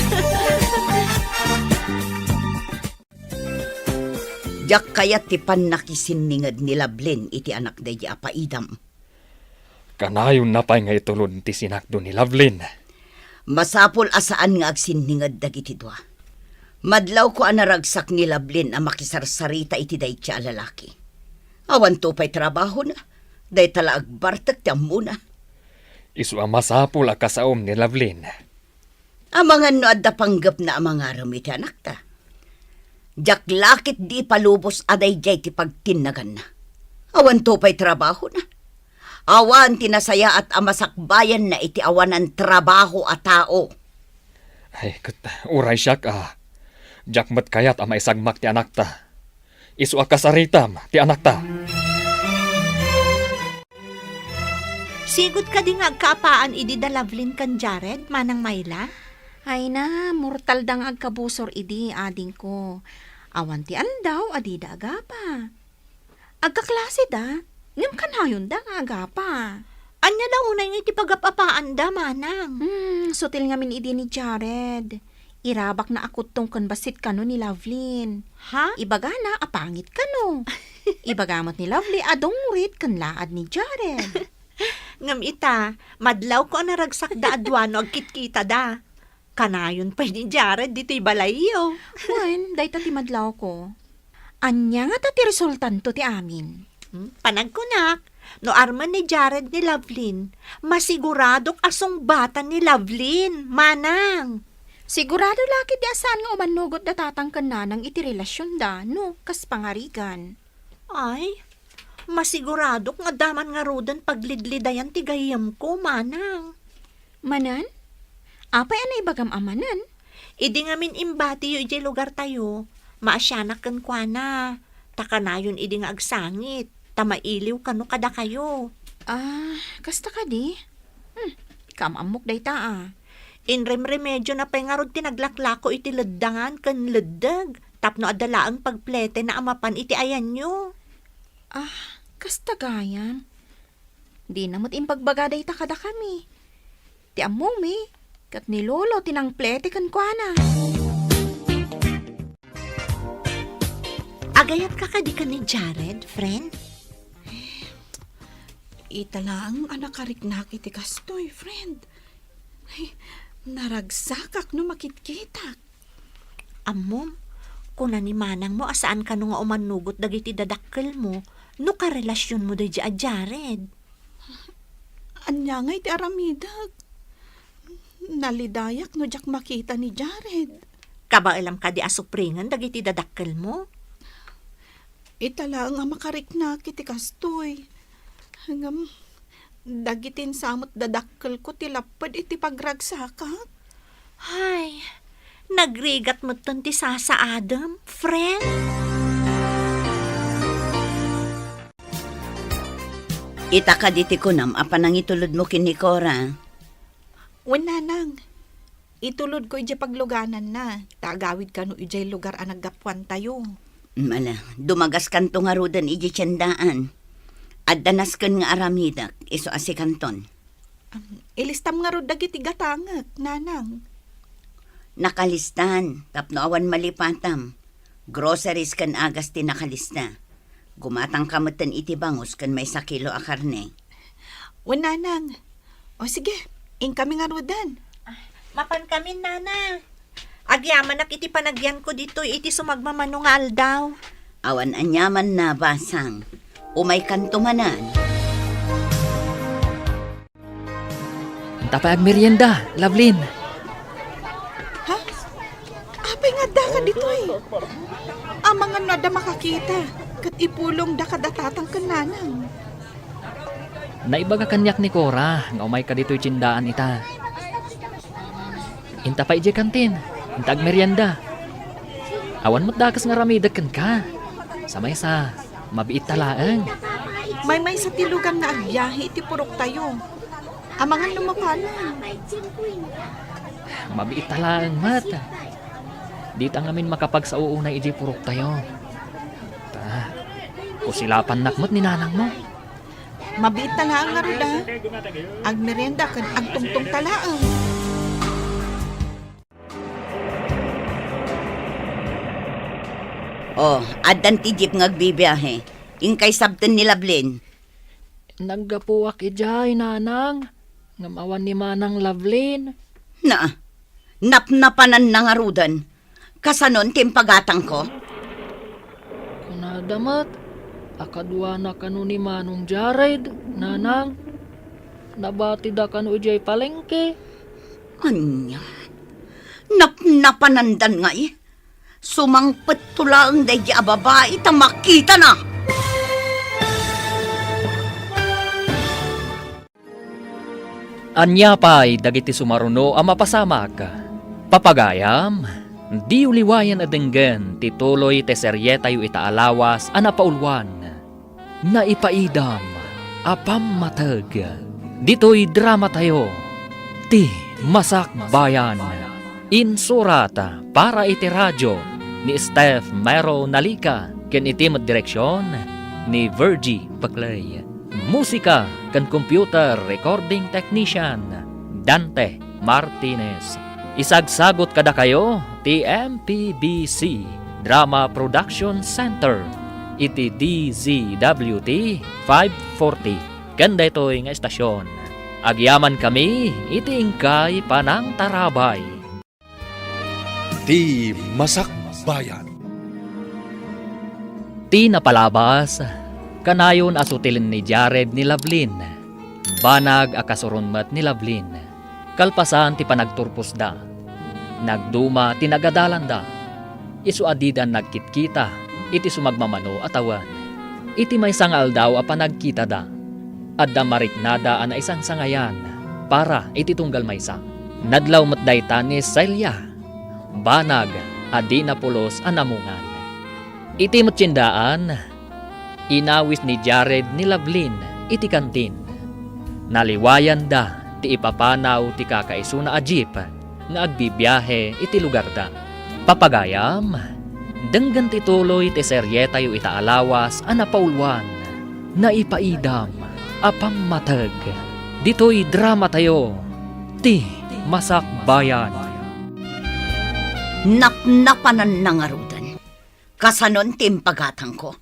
Diak kayat ti pannakisinninged ni Lovelyn iti anak daydi a paidam. Kanayonna pay nga itulod ti sinakdo ni Lovelyn. Masapul a saan nga agsinninged dagiti dua. Madlawko a naragsak ni Lovelyn a makisarsarita iti dayta a lalaki. Awanto pay trabahona, dayta la agbartek ti ammona. Isu a masapul a kasaom ni Lovelyn. Amangan no adda panggepna a mangarem iti anakta. Diak la ketdi ipalubos a daydiay ti pagtinnaganna. Awanto pay trabahona. Awan ti nasayaat a masakbayanna iti awanan trabaho a tao. Ay, ket uray siak a, diak met kayat a maisagmak ti anakta. Isu a kasaritam ti anakta. Sigud kadi nga agkaapaan idi da Lovelyn ken Jared, Manang Myla? Ay na, mortal da nga agkabusor idi, adingko. Awan ti aldaw a dida agapa. Agkaklaseda, ngem kanayon da nga agapa. Ania da unay nga iti pagap-apaanda, Manang? Hmm, sutil ngamin idi ni Jared. Irabakna a kuttong ken bassit kano ni Lovelyn. Ha? Ibagana a pangit kano. Ibaga met ni Lovely a dungrit ken laad ni Jared. Ngem ita, madlawko a naragsakda a dua no agkitkitada. Kanayon pay ni Jared ditoy balayyo. Wen, dayta ti madlawko. Ania ngata ti resultanto ti amin? Hmm, panagkunak, no armen ni Jared ni Lovelyn, masiguradok a sungbatan ni Lovelyn, Manang. Sigurado la ketdi a saan nga umannugot da tatang ken nanang iti relasionda, no, kas pangarigan. Ay, masiguradok nga adda man ngaruden paglidlidayan ti gayyemko, Manang. Manen? Apay a naibagam a manen? Idi ngamin imbatiyo idiay lugartayo, maasianak kenkuana. Ta kanayon idi nga agsangit, ta mailiw kano kadakayo. Ah, kasta kadi? Hmm, kaam-ammok dayta a. Inremremediona pay ngarud ti naglaklako iti leddangan ken leddeg tapno adda laeng pagpletena a mapan iti ayanyo. Ah, kasta gayam. Dina met imbagbaga dayta kadakami. Ti ammomi, ket ni Lolo ti nangplete kenkuana. Agayatka kadi ken ni Jared, friend? Ita laeng a nakariknak iti kastoy, friend. Ay, naragsakak no makitkitak. Ammom, kuna ni manangmo a saan kano nga umannugot dagiti dadakkelmo no karelasionmo daydiay a Jared. Ania ngay ti aramidek? Nalidayak no diak makita ni Jared. Kabaelam kadi a supringen dagiti dadakkelmo? Ita laeng a makariknak iti kastoy. Ngem, dagiti insamot dadakkelko ti lapped iti pagragsakak. Hay, nagrigat metten ti sasaadem, friend. Ita kadi ti kunam a panangitulodmo ken ni Cora? Wen, nanang. Itulodko idiay paglugananna, ta agawid kano idiay lugar a naggapuantayo. Mala, dumagaskanto ngaruden idiay tiendaan. Adda nasken nga aramidek, isu a sikanton. Am, ilistam ngarud dagiti gatangek, nanang. Nakalistan, tapno awan malipatam. Groceries ken agas ti nakalista. Gumatangka metten iti bangus ken maysa kilo a karne. Wen, nanang. O sige, inkami ngaruden. Mapankamin, nanang. Agyamanak iti panagyanko ditoy iti sumagmamano nga aldaw. Awan aniamanna, basang. Umaykanto manen. Ita pay agmerienda, Lovelyn. Ha? Apay nga addaka ditoy? Amangan no adda makakita, ket ipulongda kada tatang ken nanang. Naibaga kaniak ni Cora nga umayka ditoy tiendaan ita. Ita pay idiay kantin, ita agmerienda. Awan met dakes nga aramidek kenka. Sa maysa, mabiitta laeng. Maymaysa ti lugan nga agbiahe iti puroktayo. Amangan no mapanon. Mabiitta laeng met. Dita ngamin makapagsao unay idiay puroktayo. Ta, kusilapannak met ni nanangmo. Mabiitta laeng ngarud a. Agmerienda ken agtungtongta laeng. O, addan ti jeep nga agbibiahe. Inkay sabten ni Lovelyn. Naggapuak idiay, nanang. Ngem awan ni manang Lovelyn. Na, napnapananna ngaruden. Kasanon ti impagatangko? Kunada met a kaduana kano ni Manong Jared, nanang. Nabatida kano idiay palengke. Ania? Napnapanandan ngay? Sumangpetto laeng daydi a babai ta makitana. Ania pay dagiti sumaruno a mapasamak? Papagayam, diyo liwayan a denggen ti tuloy ti serietayo ita a lawas a napauluan, Naipaidam a Pammateg. Ditoy dramatayo, Ti Masakbayan. Insurat para iti radio ni Steph Mero Nalica ken iti met direksion ni Virgie Peclay. Musika ken computer recording technician, Dante Martinez. Isagsagot kadakayo ti M P B C Drama Production Center iti D Z W T five forty ken daytoy nga estasion. Agyamankami iti inkay panangtarabay. Ti Masakbayan. Ti napalabas, kanayon a sutilen ni Jared ni Lovelyn. Banag a kasuron met ni Lovelyn. Kalpasan ti panagturposda, nagduma ti nagadalanda. Isu a dida nagkitkita iti sumagmamano a tawen. Iti maysa nga aldaw a panagkitada, adda mariknada a naisangsangayan para iti tunggal maysa. Nadlaw met dayta ni Celia, banag a dina pulos a namungan. Iti met tiendaan, inawis ni Jared ni Lovelyn iti kantin. Naliwayanda ti ipapanaw ti kakaisuna a jeep nga agbibiahe iti lugarda. Papagayam, denggen ti tuloy ti serietayo ita a lawas a napauluan, Naipaidam a Pammateg. Ditoy dramatayo, Ti Masakbayan. Napnapananna ngaruden. Kasanon ti impagatangko?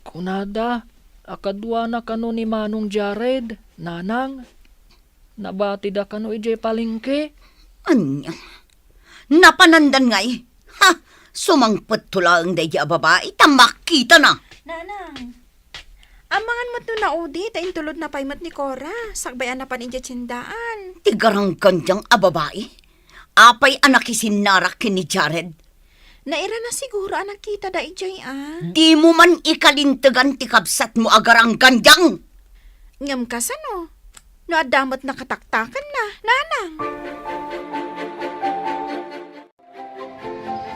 Kunada, A kaduana kano ni Manong Jared, Nanang? Nabatida kano idiay palengke? Ania? Napanandan ngay? Ha! Sumangpet to laeng daydi a babai, ta makitana. Nanang, amangan met no naudi, ta intulodna pay met ni Cora, sakbay a napan idiay tiendaan. Ti garanggandiang a babai? Apay a nakisinnarak ken ni Jared? Nairana siguro a nakitada idiay a. Dimo man ikalintegan ti kabsatmo a garanggandiang. Ngem kasano? No adda met nakataktakenna, Nanang.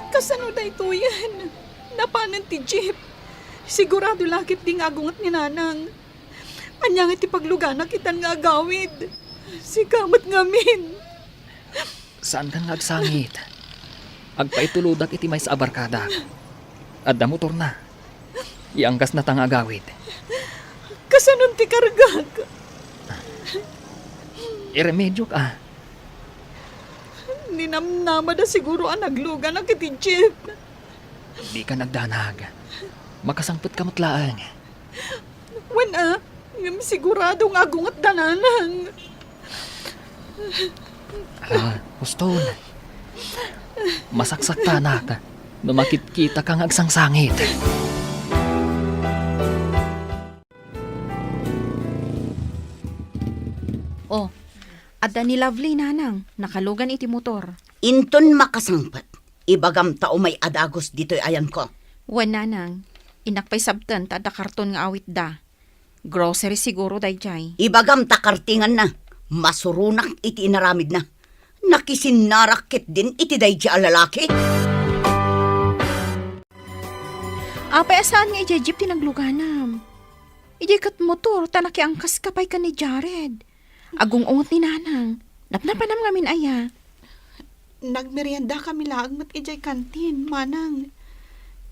Kasano daytoyen? Napanen ti jeep. Sigurado la ketdi nga agunget ni Nanang. Ania nga ti paglugana ketdin nga agawid? Sika met ngamin. Saankan nga agsangit. Agpaitulodak iti maysa a barkada. Adda motorna. Ianggasna ta nga agawid. Kasanon ti kargak? Iremedioka. Ninamnamada siguro a naglugana iti jeep. Dika nagdanag. Makasangpetka met laeng. Wen a, ngem sigurado nga agungetda, Nanang. Ah, huston. Masaksaktanak no makitkitaka nga agsangsangit. Oh, adda ni Lovely, Nanang. Nakalugan iti motor. Inton makasangpet, ibagam ta umay a dagus ditoy ayanko. Wen, Nanang. Innak pay sabten ta adda karton nga awitda. Grocery siguro daydiay. Ibagam ta kartinganna. Masuronak iti inaramidna. Nakisinnarak ketdin iti daydiay a lalaki. Apay a saan nga idiay jeep ti nagluganam? Idiay ket motor, ta nakiangkaska pay ken ni Jared. Agung-unget ni Nanang. Napnapanam ngamin aya? Nagmeriendakami laeng met idiay kantin, Manang.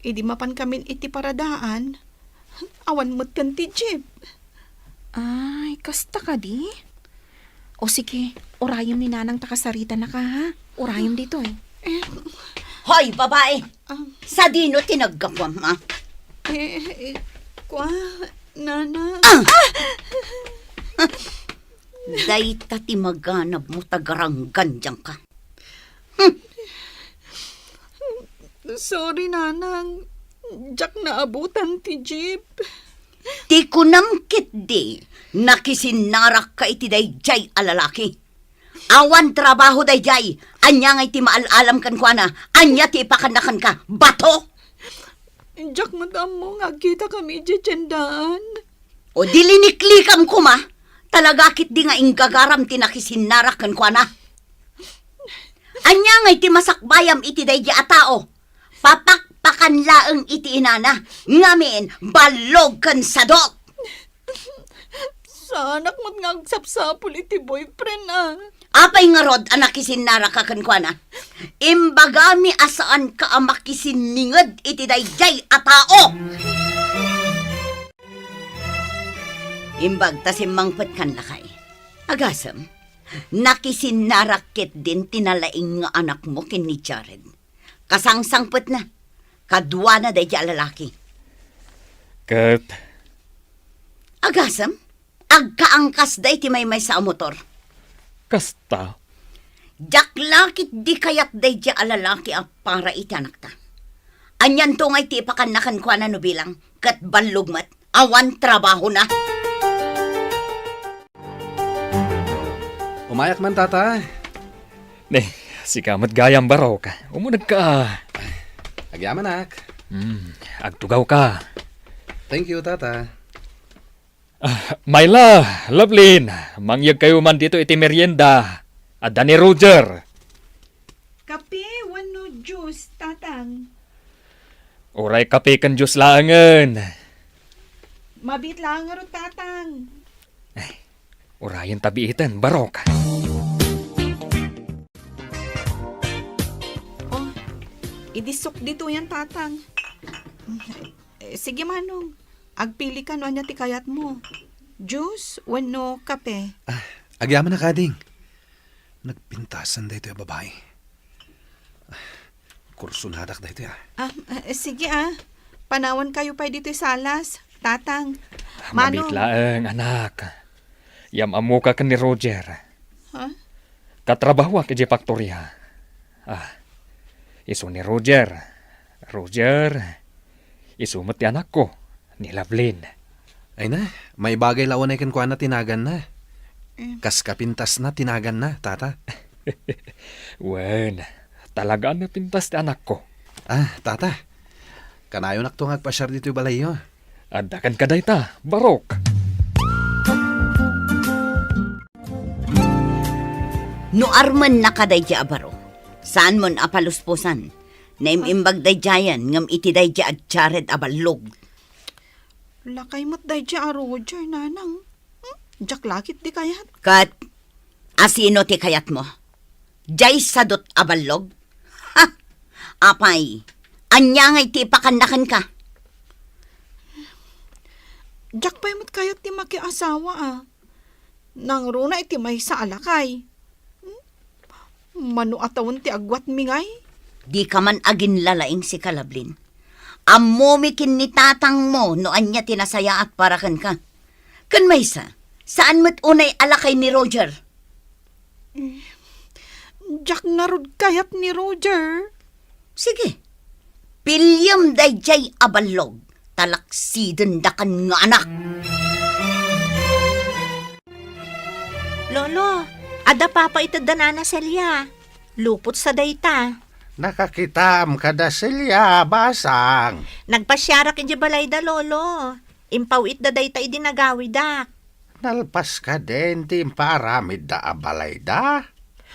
Idi mapankamin iti paradaan, awan met ken ti jeep. Ay, kasta kadi? O sige, urayem ni Nanang ta kasaritanaka, ha? Urayem ditoy. Eh. Hoy, babai! Ah. Sadino ti naggapuam, ha? Eh, eh, kua, Nanang. Ah! Dayta ti maganabmo ta garanggandiangka. Hmm. Sorry, Nanang. Diak naabutan ti jeep. Ti kunam ketdi, nakisinnarakka iti daydiay a lalaki. Awan trabaho daydiay. Ania ngay ti maal-alam kenkuana? Ania ti ipakanna kenka? Bato? Diak met ammo nga agkitakami idiay tiendaan. O di liniklikam koma, talaga ketdi nga inggagaram ti nakisinnarak kenkuana. Ania ngay ti masakbayam iti daydi a tao? Papakpakan laeng iti inana, ngamin ballog ken sadot. Saanak met nga agsapsapul iti boyfriend, ah. Apay ngarud a nakisinnaraka kenkuana? Imbagami a saanka a makisinninged iti daydiay a tao. Imbag ta simmangpetkan lakay. Agasem, nakisinnarak ketdin ti nalaing nga anakmo ken ni Jared. Kasangsangpetna, kaduana daydi a lalaki. Ket agasem, agkaangkasda iti maymaysa a motor. Kasta? Diak la ketdi kayat daydi a lalaki a para iti anakta. Anianto ngay ti ipakanna kenkuana no bilang, ket ballog met, awan trabahona. Umayak man, tata. Ne, sika met gayam, Barok. Umunegka. Agyamanak. Hmm, agtugawka. Thank you, tata. Ah, Myla, Lovelyn, mangyegkayo man dito iti merienda. Adda ni Roger. Kape wenno juice, Tatang? Uray kape ken juice laengen. Mabiit laeng ngarud, Tatang. Ay, urayen ta biiten, Barok. Oh, idi sok ditoyen, Tatang. Eh, sige, Manong. Agpilika no ania ti kayatmo. Juice wenno kape? Ah, agyamanak, ading. Nagpintasan daytoy a babai. Ah, kursonadak daytoy, ah. Ah, eh, sige, ah. Panawankayo pay ditoy salas. Tatang, Manong. Mabiit laeng, anak. Yam-ammoka ken ni Roger. Ha? Katrabahoak idiay faktoria. Ah, isu ni Roger. Roger, isu met ti anakko, ni Lovelyn. Ay na, maibagay la unay kenkuana ti naganna. Eh. Kas kapintasna ti naganna, tata. Wen, talaga a napintas ti anakko. Ah, tata. Kanayonakto nga agpasiar ditoy balayyo. Adda kenka dayta, barok. No armennaka daydiay a baro, saanmon a palusposan. Naim-imbag daydiayen ngem iti daydiay a Jared a ballog. Lakay met daydiay a Roger, nanang. Hmm? Diak la ketdi kayat. Ket, asino ti kayatmo? Diay sadot a ballog? Ha! Apay, ania ngay ti ipakanna kenka? Diak pay met kayat ti makiasawa, a. Nangruna iti maysa a lakay. Hmm? Mano a tawen ti agwatmi ngay? Dika man aginlalaing, sika, Lovelyn. Ammomi ken ni tatangmo no ania ti nasayaat para kenka. Ken maysa, saan met unay a lakay ni Roger? Eh, diak ngarud kayat ni Roger. Sige, piliem daydiay a ballog, talaksidendaka nga anak. Lolo, adda papa iti da Nana Celia. Lupot sa dayta. Nakakitaam kada Celia, basang. Nagpasiarak idiay balayda, Lolo. Impaw-itda dayta idi nagawidak. Nalpas kadin ti impaaramidda a balayda?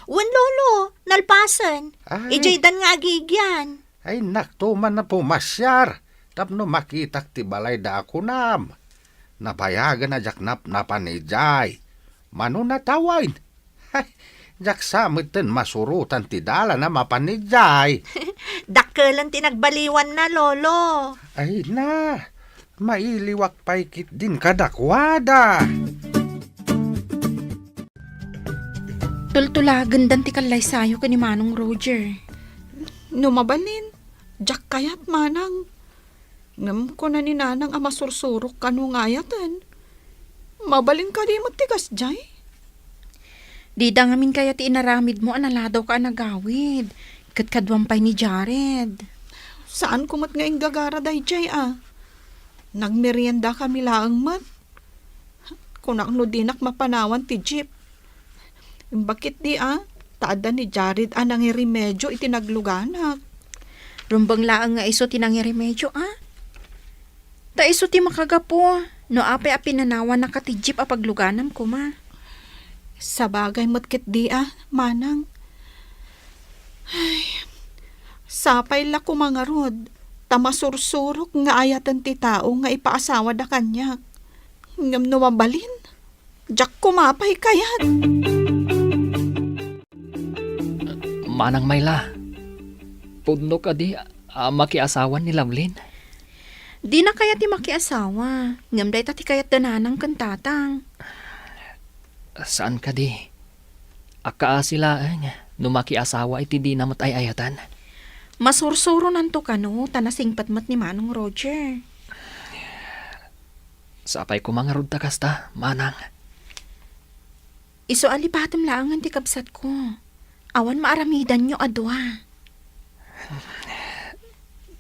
Wen, Lolo, nalpasen. Ay. Idiaydan nga agigian. Ay, nakto man a pumasiar tapno makitak ti balayda a kunam. Nabayagen a diak napnapan idiay. Mano natawen? Ay, diak sa metten masurotan ti dalan a mapan idiay. Dakkelen ti nagbaliwanna, Lolo. Ay na, mailiwak pay ketdin kadakuada. Tultulagendan ti kallaysayo ken ni Manong Roger. No mabalin, diak kayat, Manang. Ngem kuna ni Nanang a masursurok kano nga ayaten. Mabalin kadi met ti kasdiay? Dida ngamin kayat ti inaramidmo a naladawka a nagawid, ket kaduam pay ni Jared. Saanko met nga inggagara daydiay a. Nagmeriendakami laeng met. Kunak no dinak mapanawan ti jeep. Imbag ketdi a, ta adda ni Jared a nangiremedio iti nagluganak. Rumbeng laeng nga isu ti nangiremedio a. Ta isu ti makagapu no apay a pinanawannaka ti jeep a pagluganam koma. Sabagay met ketdi a, Manang. Ay, sapay la koma ngarud, ta masursurok nga ayaten ti tao nga ipaasawada kaniak. Ngem no mabalin, diak koma pay kayat. Manang Myla, pudno kadi a makiasawan ni Lovelyn? Dina kayat ti makiasawa, ngem dayta ti kayat da Nanang ken Tatang. Saan kadi? Akaasi laeng no makiasawa iti dina met ay-ayaten. Masursuronanto kano ta nasingpet met ni Manong Roger. Sapay koma ngarud ta kasta, Manang. Isu a lipatem laengen ti kabsatko. Awan maaramidanyo a dua.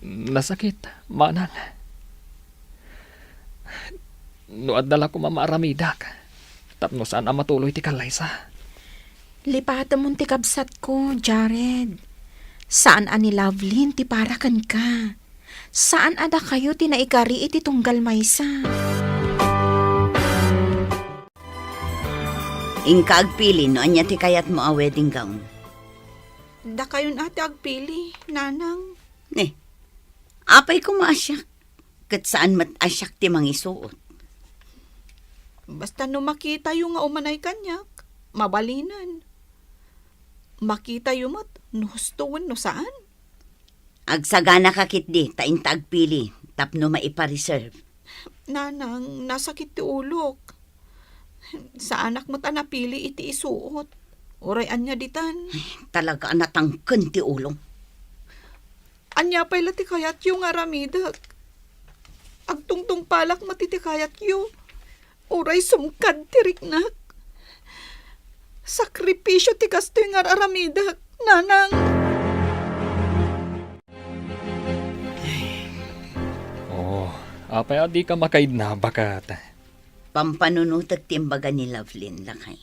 Nasakit, Manang. No adda la koma maaramidak, tapno saan a matuloy ti kallaysa. Lipatemon ti kabsatko, Jared. Saan a ni Lovelyn ti para kenka. Saan a dakayo ti naikari iti tunggal maysa. Inka agpili no ania ti kayatmo a wedding gown. Dakayon a ti agpili, Nanang. Ne, apay koma a siak, ket saan met a siak ti mangisuot. Basta no makitayo nga umanay kaniak, mabalinen. Makitayo met no husto wenno saan. Agsaganaka ketdi ta inta agpili tapno maipa-reserve. Nanang, nasakit ti ulok. Saanak met a napili iti isuot. Uray ania ditan. Ay, talaga a natangken ti ulom. Ania pay la ti kayatyo nga aramidek? Agtungtungpalak met iti kayatyo. Uray sumkad ti riknak. Sakripisio ti kastoy nga ar-aramidek, nanang. Oh, apay a dika makaidna, baket? Pampanunotek ti imbaga ni Lovelyn, lakay.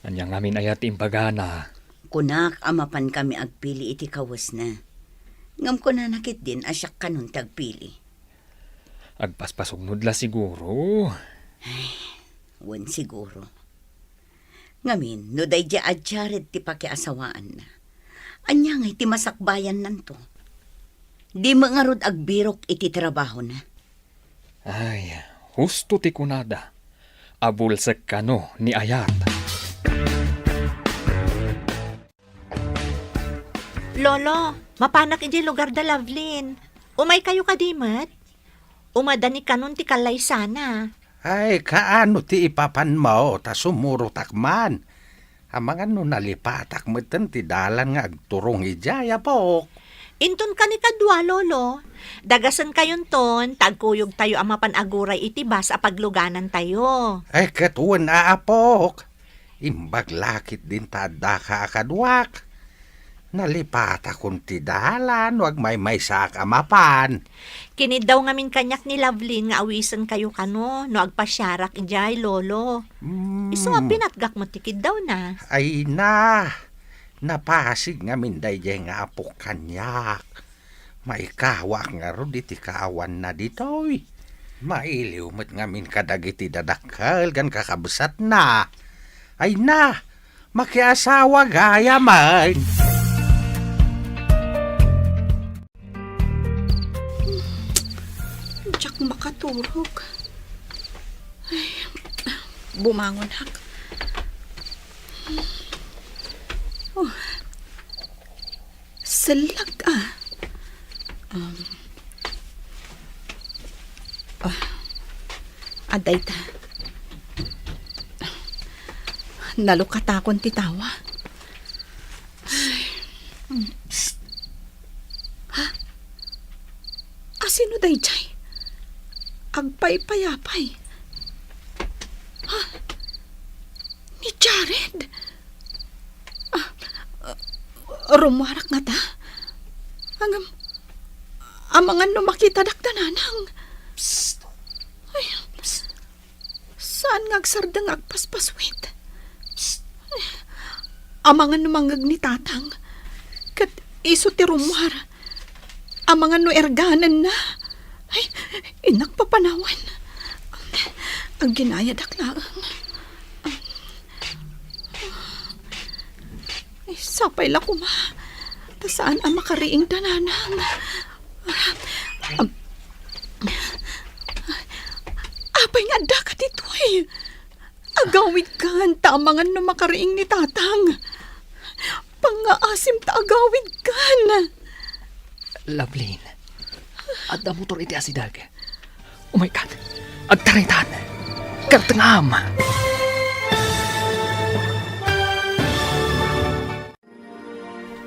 Ania ngamin aya ti imbagana? Kunak a mapankami agpili iti kawesna. Ngem kunana ketdin a siak kanon ti agpili. Agpaspasugnod la siguro. Ay, wen siguro. Ngamin, no daydiay a Jared ti pakiasawaanna, ania ngay ti masakbayannanto? Dimo ngarud agbirok iti trabahona? Ay, husto ti kunada. Abulsek kano ni Ayat. Lolo, mapanak idiay lugar da Lovelyn. Umaykayo kadi met? Umadani kanon ti kallaysana. Ay, kaano ti ipapanmo ta sumurotak man? Amangan no nalipatak metten ti dalan nga agturong idiay, apok. Inton kanikadua, Lolo. Dagasenkayonton, ta agkuyogtayo a mapan aguray iti bus a pagluganantayo. Ay, ket wen a, apok. Imbag la ketdin ta addaka a kaduak. Nalipatakon ti dalan no agmaymaysaak a mapan. Kiniddaw ngamin kaniak ni Lovelyn nga awisenkayo kano no agpasiarak idiay, Lolo. Mm. Isu a pinatgak met ti kiddawna. Ay na, napasig ngamin daydiay nga apok kaniak. Maikawaak ngarud iti kaawanna ditoy. Mailiw met ngamin kadagiti dadakkel ken kakabsatna. Ay na, makiasawa gayam. Diak makaturog. Ay, bumangonak. Oh. Sellag, ah. Um, ah, adda ita. Nalukatakon ti tawa. Ay. Psst. Ha? Asino daydiay? Agpaypayapay. Ha? Ni Jared? Ah, ah, rummuarak ngata? Ngem, amangan no makitadak da nanang. Psst. Ay, psst. Saan nga agsardeng nga agpaspaswit? Psst. Amangan no mangngeg ni tatang. Ket isu ti rummuar. Amangan no erganenna. Ay, innak papanawen. Agginayadak laeng. Ay, sapay la koma. Ta saan a makariing da nanang. Apay nga addaka ditoy? Agawidkan ta amangan no makariing ni tatang. Pangngaasim ta agawidkan. Lovelyn, adda motor iti asideg. Umaykan. Agtaritan. Kartengam.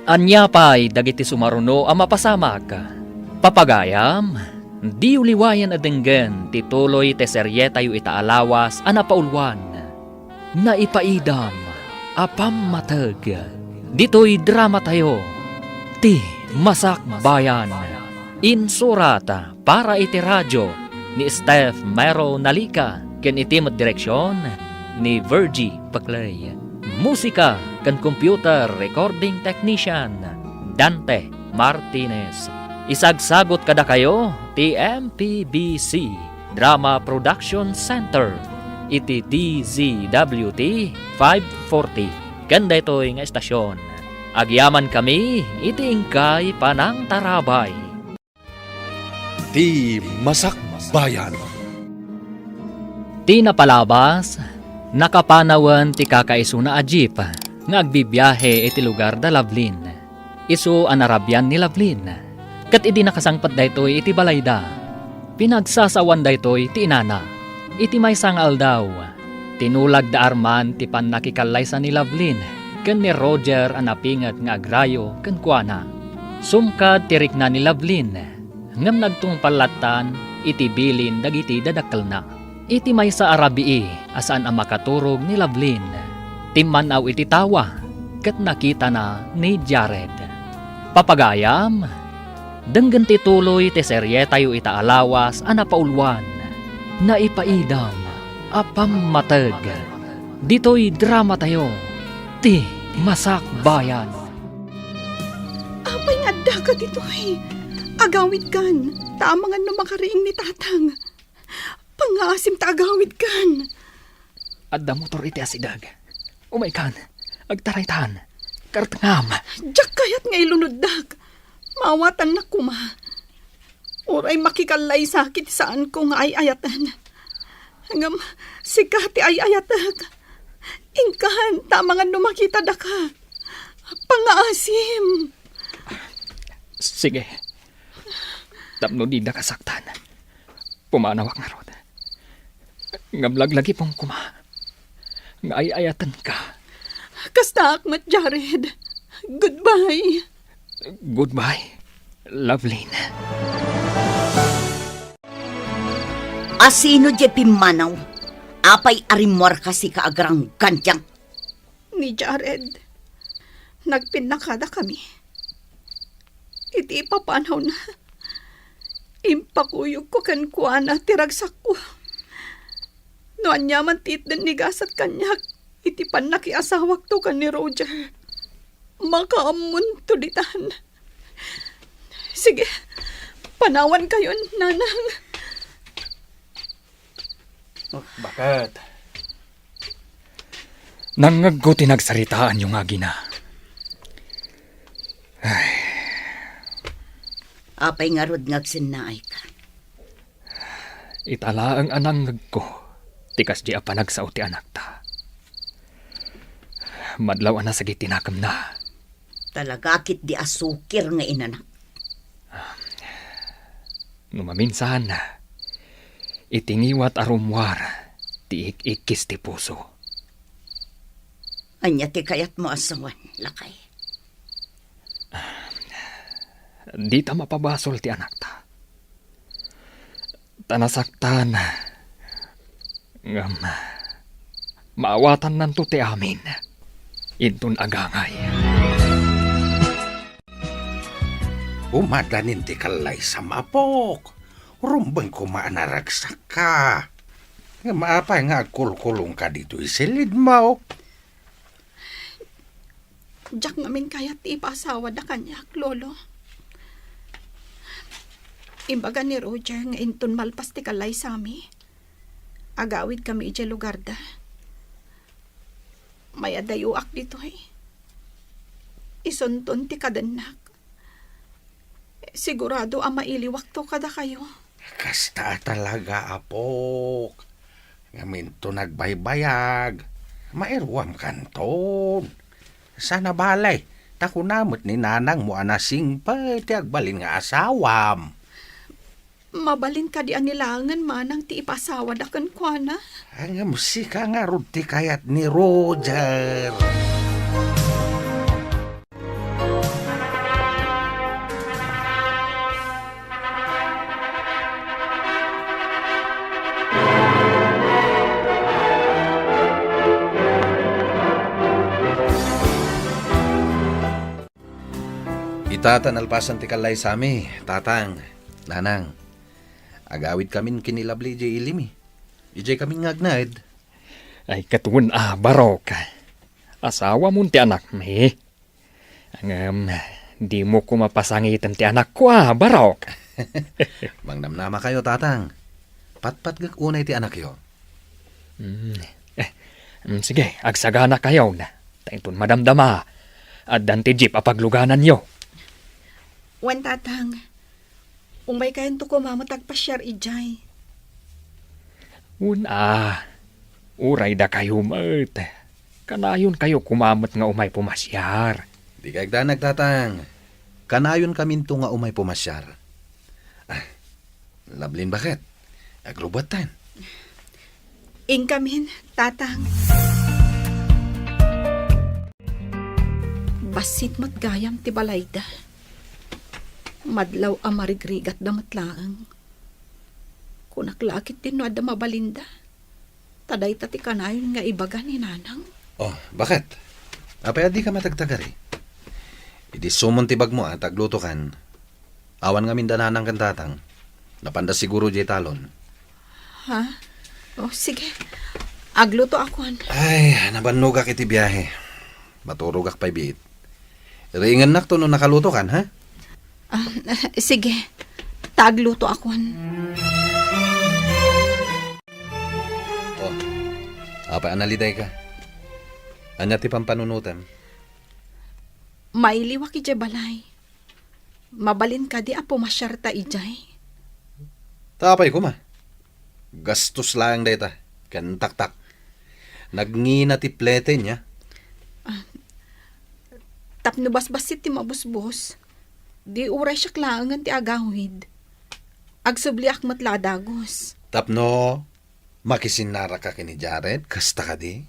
Ania pay dagiti sumaruno a mapasamak? Papagayam, diyo liwayan a denggen ti tuloy ti serietayo ita a lawas a napauluan. Naipaidam a pammateg. Ditoy dramatayo, Ti Masakbayan. Insurat para iti radio ni Steph Mero Nalica ken iti met direksion ni Virgie Paclay. Musika ken computer recording technician, Dante Martinez. Isagsagot kadakayo ti M P B C Drama Production Center iti D Z W T five forty. Ken daytoy nga estasion, agyamankami iti inkay panangtarabay. Ti Masakbayan. Ti napalabas, nakapanawen ti kakaisuna a jeep nga agbibiahe iti lugar da Lovelyn. Isu a narabian ni Lovelyn. Ket idi nakasangpet daytoy iti balayda, pinagsasawan daytoy ti inana. Iti maysa nga aldaw, tinulag da Arman ti pannakikallaysa ni Lovelyn ken ni Roger a napinget nga agrayo kenkuana. Sumkad ti rikna ni Lovelyn, ngem nagtungpal lattan iti bilin dagiti dadakkelna. Iti maysa a rabii a saan a makaturog ni Lovelyn, timman-aw iti tawa ket nakitana ni Jared. Papagayam, denggen ti tuloy ti serietayo ita a lawas a napauluan, Naipaidam a Pammateg. Ditoy dramatayo, ti Masakbayan. Apay nga addaka ditoy? Agawidkan, ta amangan no makariing ni Tatang. Pangngaasim ta agawidkan. Adda motor iti asideg. Umaykan, agtaraytan. Kartengam. Diak kayat nga ilunoddak. Maawatannak koma. Uray makikallaysa ket saanko nga ay-ayaten. Ngem sika ti ay-ayatek. Inkan, ta amangan no makitadaka. Pangngaasim. Sige. Tapno didaka saktan, pumanawak ngarud. Ngem laglagipem koma nga ay-ayatenka. Kastaak met, Jared. Goodbye. Goodbye, Lovelyn. Asino diay pimmanaw? Apay a rimmuarka sika agranggan diak? Ni Jared. Nagpinnakadakami. Iti ipapanawna, impakuyogko kenkuana ti ragsakko. No aniaman ti itden ni gasat kaniak iti pannakiasawakto ken ni Roger, makaammonto ditan. Sige, panawankayon, Nanang. Baket. Nangngegko ti nagsaritaanyo nga agina. Ay. Apay ngarud nga agsennaayka? Ita laeng a nangngegko ti kasdi a panagsao ti anakta. Madlaw a nasagit ti nakemna. Talaga ketdi a sukir nga inanak. No maminsan, iti ngiwat a rummuar ti ik-ikkis ti puso. Ania ti kayatmo a sawen, lakay? Dita mapabasol ti anakta. Ta nasaktan. Ngem, maawatannanto ti amin. Inton agangay. Umadanin ti kallaysam, apok. Rumbeng koma a naragsakka. Ngem apay nga agkulkulongka ditoy silidmo? Diak ngamin kayat ti ipaasawada kaniak, Lolo. Imbaga ni Roger nga inton malpas ti kallaysami, agawidkami idiay lugarda. Mayadayoak ditoy. Isunton ti kadennak. Sigurado a mailiwakto kadakayo. Kasta a talaga, apok. Ngem inton nagbaybayag, mairuamkanton. Saan a bale, ta kuna met ni nanangmo a nasingpet ti agbalin nga asawam. Mabalin kadi a ni laengen manang ti ipasawada kenkuana? Ngem sika ngarud ti kayat ni Roger. Ita ta nalpasan ti kallaysami, Tatang, Nanang. Agawidkamin ken ni Lovely idiay ilimi. Idiay kamin nga agnaed. Ay, ket wen a, Barok. Asawamon ti anakmi. Ngem, dimo koma pasangiten ti anakko a, Barok. Mangnamnamakayo, Tatang. Patpatgek unay ti anakyo. Mm. Eh, mm, sige, agsaganakayon. Ta inton madamdama, addan ti jeep a paglugananyo. Wen, Tatang. Umaykayonto koma met agpasiar idiay. Wen a, uray dakayo met. Kanayonkayo koma met nga umay pumasiar. Dika agdanag, Tatang. Kanayonkaminto nga umay pumasiar. Ah, Lovelyn, baket? Agrubuatten. Inkamin, Tatang. Bassit met gayam ti balayda. Madlaw a marigrigatda met laeng. Kunak la ket no adda mabalinda. Ta dayta ti kanayon nga ibaga ni Nanang. Oh, baket? Apay a dika matagtagari? Idi sumon ti bagmo a taglutokan, awan ngamin da Nanang ken Tatang. Napanda siguro diay talon. Ha? Oh, sige. Agluto akon. Ay, nabannogak iti biahe. Maturogak pay biit. Riingennakto no nakalutokan, ha? Ah, sige. Ta agluto akon. Oh, apay a nalidayka? Ania ti pampanunotem? Mailiwak idiay balay. Mabalin kadi a pumasiarta idiay? Ta apay koma? Gastos laeng dayta, ken taktak. Nagngina ti plete, nia? Ah, tapno basbassit ti mabusbos, di uray siak laengen ti agawid. Agsubliak met la a dagus. Tapno makisinnaraka ken ni Jared, kasta kadi?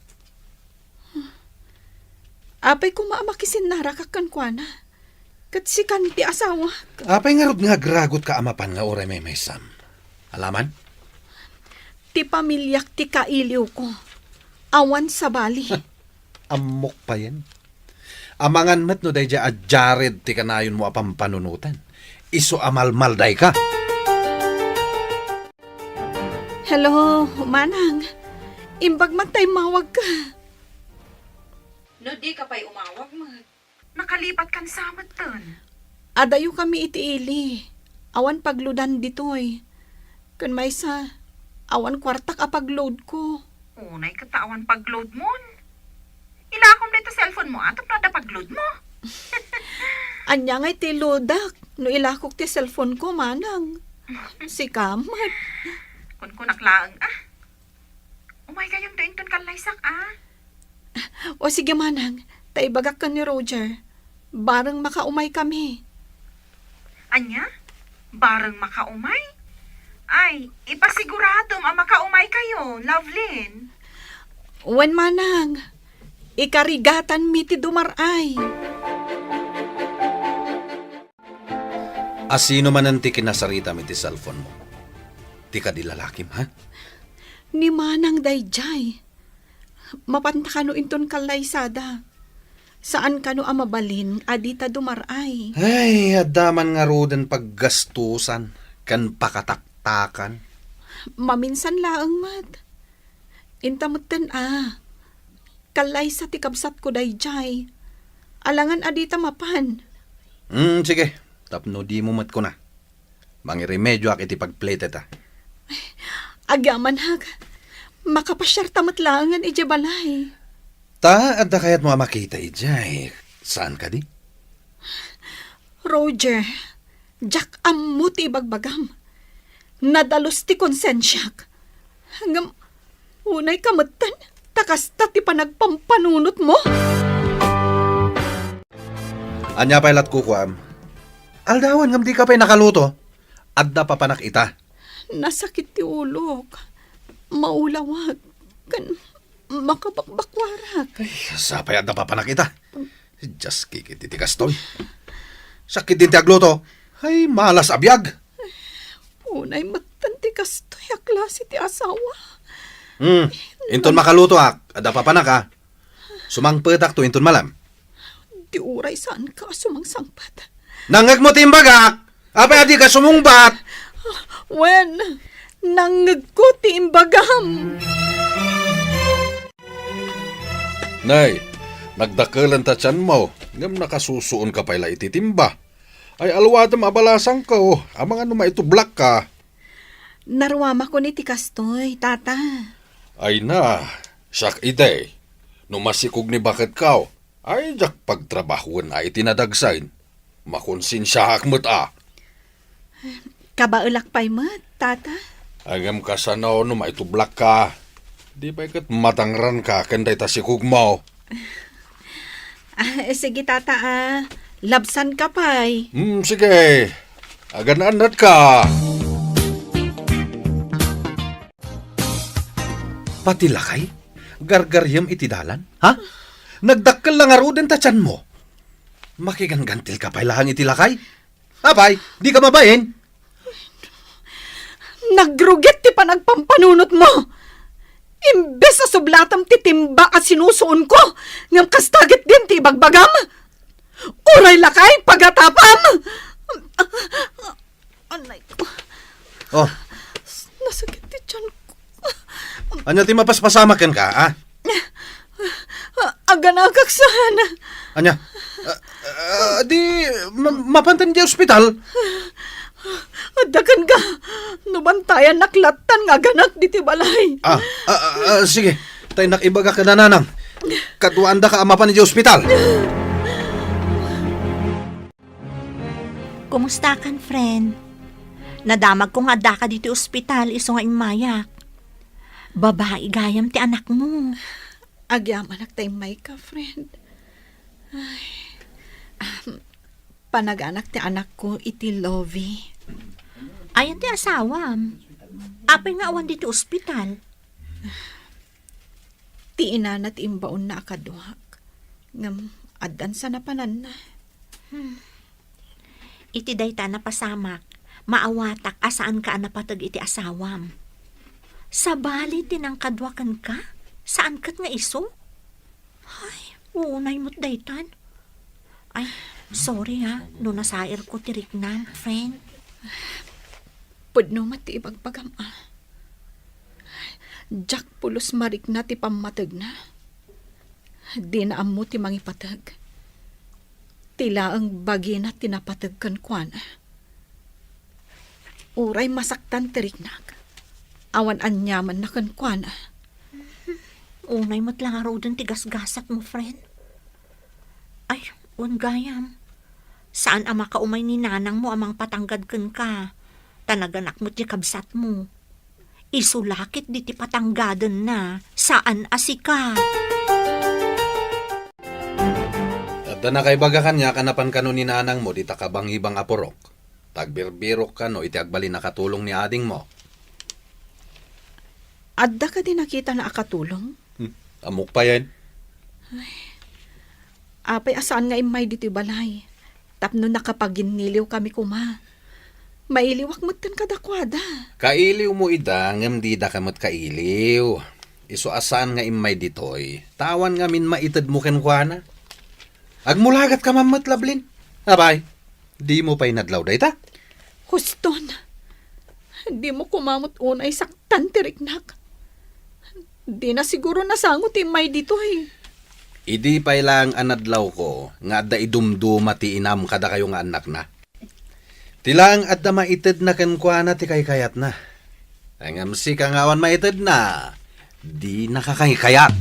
Apay koma a makisinnaraka kenkuana? Ket sikan ti asawak. Apay ngarud nga agragotka a mapan nga uray maymaysam? Alaman? Ti pamiliak ti kailiwko. Awan sabali. Ammok payen. Amangan met no daydiay a Jared ti kanayonmo a pampanunotan. Isu a malmaldayka. Hello, Manang. Imbag man ta immawagka. No dika pay umawag met, nakalipatkan sa metten. Adayo kami iti ili. Awan pagloadan ditoy. Ken maysa, awan kuartak a pagloadko. Unay ket ta awan pagloadmon. Ilakom dayta cellphone mo, a, tapno adda pagloadmo. Ania ngay ti loadak no ilakok ti cellphone ko, Manang? Sika met. Kunkunak laeng, a. Umaykayonto inton kallaysak, a. O sige, Manang, ta ibagak ken ni Roger. Bareng makaumay kami. Ania? Bareng makaumay? Ay, ipasiguradom a makaumaykayo, Lovelyn. Wen, Manang, ikarigatanmi ti dumar-ay. A sino manen ti kinasaritam iti cellphone mo? Ti kadi lalakim, ha? Ni Manang daydiay. Mapanta kano inton kallaysada. Saan kano a mabalin a dita dumar-ay. Ay, adda man ngaruden paggastusan ken pakataktakan. Maminsan laeng met. Inta metten a, kallaysa ti kabsatko daydiay. Alangan a dita mapan. Hmm, sige. Tapno dimo met kuna. Mangirimedioak iti pagpleteta. Agyamanak, makapasiarta met laengen idiay balay. Ta, adda kayatmo a makita idiay, saan kadi? Roger, diak ammo ti ibagbagam. Nadalus ti konsensiak. Ngem, unayka metten, ta kasta ti panagpampanunotmo. Ania pay lat kukuam? Aldawen ngem dika pay nakaluto. Adda papanak ita. Nasakit ti ulok. Maulawak. Ken makabakbakwarak. Ay, sapay adda papanak ita. Dios, kikit iti kastoy. Sakit din ti agluto. Ay, malas a biag. Unay metten ti kastoy a klase ti asawa. Hmm, inton makalutoak, adda papanak, a. Sumangpetakto inton malem. Di uray saanka a sumangsangpet. Nangngegmo ti imbagak! Apay a dika sumungbat? Wen, nangngegko ti imbagam. Nay, nagdakelen ta tianmo, ngem nakasusuonka pay la iti timba. Ay, alwadem a balasangko, amangan no maitublakka. Naruamakon iti kastoy, Tata. Ay na, siak idi, no masikog ni baketko, ay diak pagtrabahoen a iti nadagsen. Makonsensiaak met a. Kabaelak pay met, Tata. Ngem kasano no maitublakka? Di pay ket madangranka ken dayta sikogmo. Ah, sige, Tata, a. Labsanka pay. Hmm, sige. Agan-annatka. Pati lakay, gargariem iti dalan, ha? Nagdakkel la ngaruden ta tianmo. Makiganggantilka pay laeng iti lakay? Apay, dika mabain? Nagrugit ti panagpampanunotmo. Imbes a sublatem ti timba a sinusuonko, ngem kasta ketdin ti ibagbagam. Uray lakay, pagatapam! Anay ko. Oh. Nasakit ti tiyan ko. Ania ti mapaspasamak kenka, a? Aganakak saan. Ania? Ah, ah, di, ma-, mapantan di ospital? Adda kenka. No bantayannak lattan nga aganak diti balay. Ah, ah, ah, ah, sige. Tay nak ibaga kada nanang. Kaduaandaka a mapan di ospital. Kumustakan, friend? Nadamagko nga addaka ditoy ospital isu nga immayak. Babai gayam ti anakmo. Agyamanak ta immayka, friend. Ay. Ahem. Panaganak ti anakko iti Lovie. Ayan ti asawam? Apay nga awan ditoy ospital? Ti inana ti imbaonna a kaduak, ngem addan sa napananna. Hmm. Iti dayta a napasamak, maawatak a saanka a napateg iti asawam. Sabali ti nangkadua kenka, saan ket nga isu? Ay, unay met daytan. Ay, sorry ha, no nasairko ti riknam, friend. Pudno met ti ibagbagam, a. Diak pulos marikna ti pammategna. Dina ammo ti mangipateg. Ti laeng bagina ti napateg kenkuana. Uray masaktan ti riknak, awan aniamanna kenkuana. Unay met la ngaruden ti gasgasatmo, friend. Ay, wen gayam. Saan a makaumay ni nanangmo a mangpatanggad kenka, ta naganak met ti kabsatmo. Isu la ket diti patanggadenna, saan a sika. Adda nakaibaga kaniak a napan kano ni nanangmo dita kabangibang a purok. Ta agbirbirok kano iti agbalin a katulong ni adingmo. Adda kadi nakitana a katulong? Hmm, ammok payen. Ay. Apay a saan nga immay ditoy balay? Tapno nakapaginniliwkami koma. Mailiwak metten kadakuada. Kailiwmo ida, ngem didaka met kailiw. Isu a saan nga immay ditoy, ta awan ngamin maitedmo kenkuana. Agmulagatka man met, Lablin. Apay, dimo pay nadlaw dayta? Huston, dimo koma met unay saktan ti riknak. Dina siguro nasango ti immay ditoy. Idi pay laeng a nadlawko nga adda idumduma ti inam kadakayo nga annakna. Ti laeng adda maitedna kenkuana ti kaykayatna. Ngem sika nga awan maitedna, dinaka kaykayat.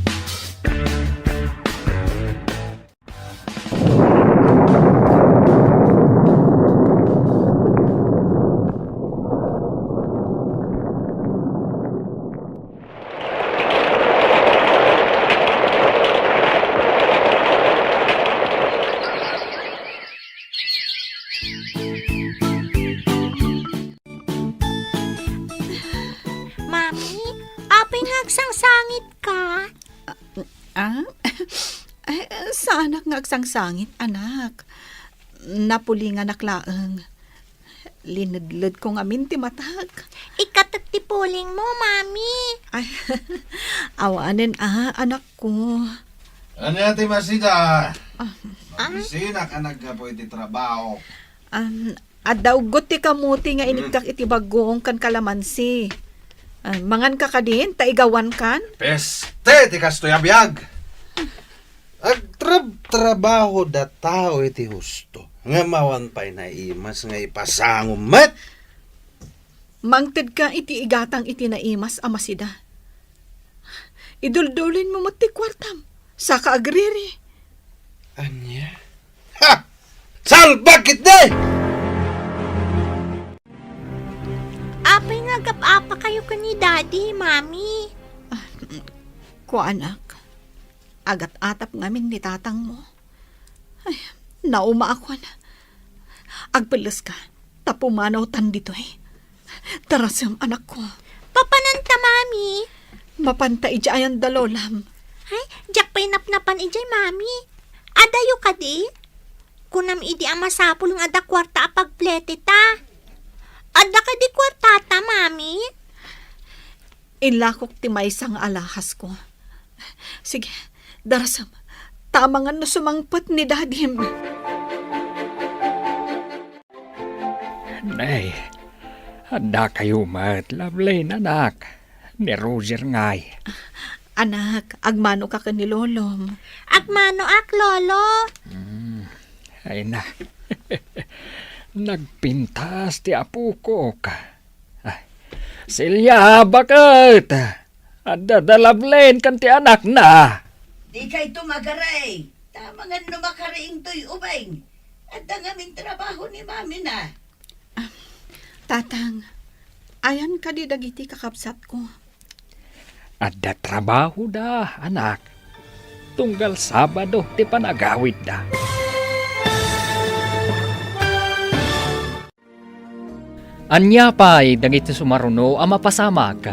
Mami, apay nga agsangsangitka? Ah? Ay, saanak nga agsangsangit, anak. Napulinganak laeng. Linedledko ngamin ti matak. Ikatek ti pulingmo, Mami. Ay, awanen, a, anakko. Ania ti masida? Ah. Mabisinak a naggapu iti trabaho. Um, adda uggot ti kamuti nga inikkak iti baggoong ken kalamansi. Ah, manganka kadin, ta igawankan? Peste ti kastoy a biag! Agtrabtrabaho da tao iti husto, ngem awan pay naimas nga ipasangom met. Mangtedka iti igatang iti naimas a masida. Iduldulinmo met ti kuartam, saka agriri. Ania? Ha! Salbag ketdi! Apay nga agap-apakayo ken ni Daddy, Mami? Ah, kuanak. Agat-atap ngamin ni tatangmo. Ay, naumaakon. Agpelleska, ta pumanawtan ditoy. Tarasem, anakko. Papananta, Mami? Mapanta idiay ayan da lolam. Ay, diak pay napnapan idiay, Mami. Adayo kadi? Kunam idi a masapul nga adda kuarta a pagpleteta. Adda kadi kuartata? Mami? Inlakok ti maysa nga alahasko. Sige, darasem. Tamangan no sumangpet ni dadim. Nay, adda kayo met, Lovelyn, anak. Ni Roger ngay. Anak, agmano ka ken ni Lolom. Agmanoak, Lolo. Hmm, ay na. Nagpintas ti apokok. Ah, Celia, baket? Adda da Lovelyn ken ti anakna. Dikay tumagaray. Tamangan no makariing toy ubing. Adda ngamin trabaho ni mamina. Ah, Tatang, ayan kadi dagiti kakabsatko? Adda trabahoda, anak. Tunggal Sabado ti panagawidda. Ania pay dagiti sumaruno a mapasamak?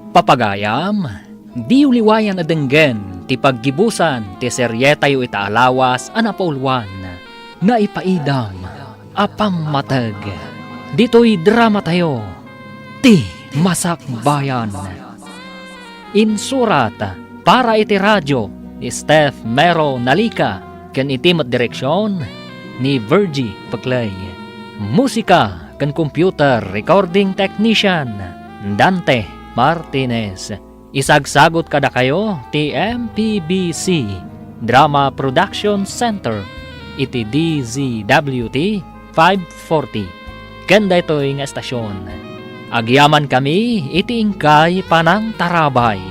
Papagayam, diyo liwayan a denggen ti paggibusan ti serietayo ita a lawas a napauluan, Naipaidam a Pammateg. Ditoy dramatayo, Ti Masakbayan. Insurat para iti radio ni Steph Mero Nalica ken iti met direksion ni Virgie Peclay. Musika ken computer recording technician, Dante Martinez. Isagsagut kadakayo ti M P B C Drama Production Center iti D Z W T five forty. Ken daytoy nga estasion, agyamankami iti inkay panangtarabay.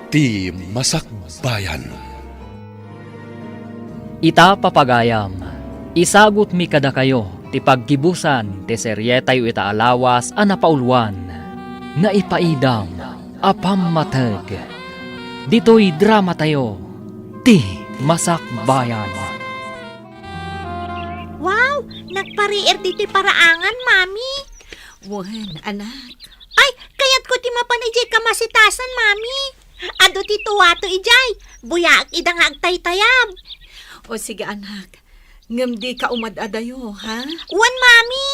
Ti Masakbayan. Ita, papagayam, isagutmi kadakayo ti paggibusan ti serietayo ita a lawas a napauluan, Naipaidam a Pammateg. Ditoy dramatayo, Ti Masakbayan. Wow! Nagpariir ditoy paraangan, Mami. Wen, anak. Ay, kayatko ti mapan idiay kamasitasan, Mami. Adu ti tuwato idiay. Buyaak ida nga agtaytayab. O sige, anak. Ngem dika umad-adayo, ha? Wen, Mami.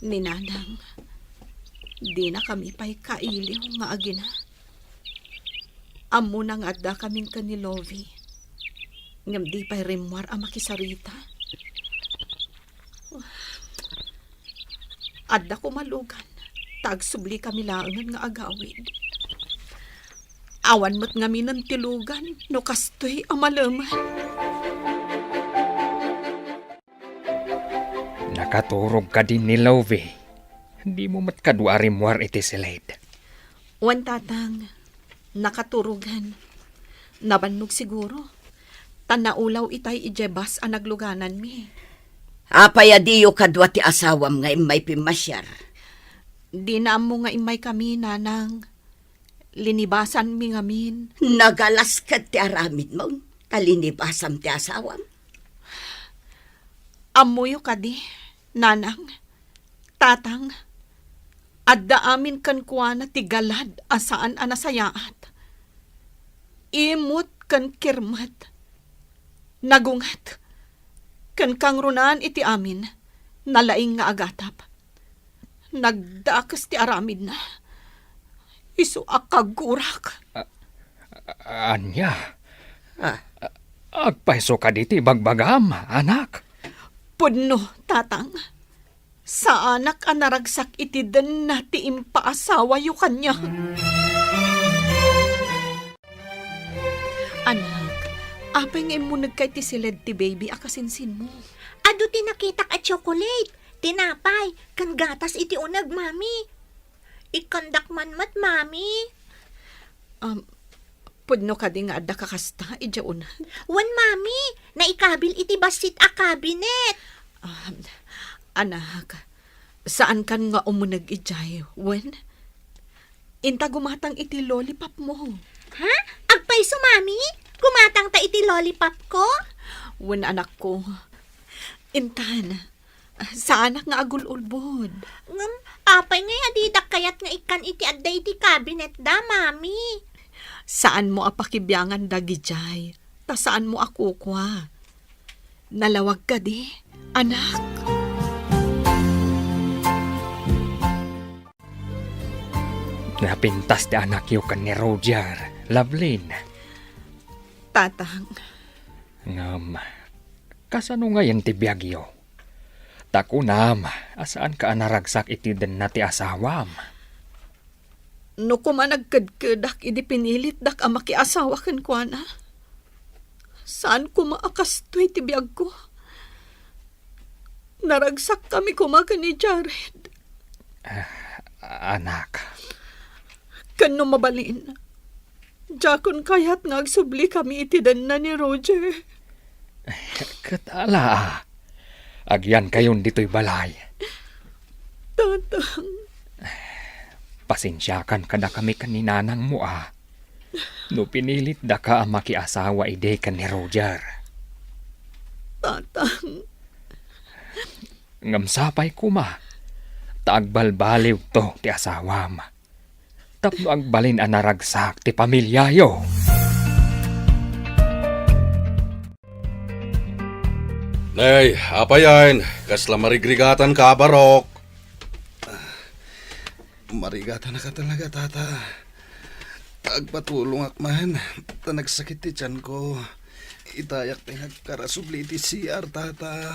Ni Nanang, dinakami pay kailiw nga agina. Ammona nga addakamin ken ni Lovie, ngem di pay rimmuar a makisarita. Adda koma lugan, ta agsublikami laengen nga agawid. Awan met ngaminen ti lugan no kastoy a malemed. Nakaturog kadi ni Lovie? Dimo met kadu a rimmuar iti siled? Wen, Tatang. Nakaturogen. Nabannog siguro. Ta naulaw itay idiay bus a naglugananmi. Apay a diyo kadua ti asawam nga immay pimmasiar? Dina ammo nga immaykami, Nanang. Linibasanmi ngamin. Nagalas ket ti aramidmo, ta linibasam ti asawam. Ammoyo kadi, Nanang, Tatang, adda amin kenkuana ti galad a saan a nasayaat. Imut ken kirmet, nagunget, ken kangrunaan iti amin, nalaing nga agatap. Nagdakes ti aramidna. Isu a kagurak. A-, a-, ania? Ah. Agpayso kadi ti ibagbagam, anak? Pudno, Tatang. Saanak a naragsak iti denna ti impaasawayo kaniak. Anak, apay nga immunegka iti siled ti baby a kasinsinmo? Adu ti nakitak a tsokolate, tinapay, ken gatas iti uneg, Mami. Ikkandak man met, Mami. Um, pudno kadi nga adda kakasta idiay uneg? Wen, Mami, naikabil iti bassit a cabinet. Um, anak, saankan nga umuneg idiay, wen? Inta gumatang iti lollipop mo. Ha? Agpayso, Mami? Gumatang ta iti lollipop ko? Wen, anakko. Intan, saanak nga agul-ulbod. Ngem, Apay ngay a didak kayat nga ikkan iti adda iti cabinet da, Mami? Saanmo a pakibiangan dagidiay, ta saanmo a kukua. Nalawag kadi, anak? Napintas ti anakyo ken ni Roger, Lovelyn. Tatang. Ngem, kasano ngayen ti biagyo? Ta kunam a saanka a naragsak iti denna ti asawam. No koma nagkedkedak idi pinilitdak a makiasawa kenkuana, saan koma a kastoy ti biagko. Naragsakkami koma ken ni Jared. Ah, anak. Ken no mabalin, diakon kayat nga agsublikami iti denna ni Roger. Ket ala, agyankayon ditoy balay. Tatang. Pasensiakan kadakami ken ni nanangmo a no pinilitdaka a makiasawa idi ken ni Roger. Tatang. Ngem sapay koma, ta agbalbaliwto ti asawam. Tapno agbalin a naragsak ti pamiliayo. Nay, apay ayan, kasla marigrigatanka, Barok? Marigatanaka talaga, Tata. Agpatulongak man, ta nagsakit ti tianko. Itayak ti nagkarasubli iti C R, Tata.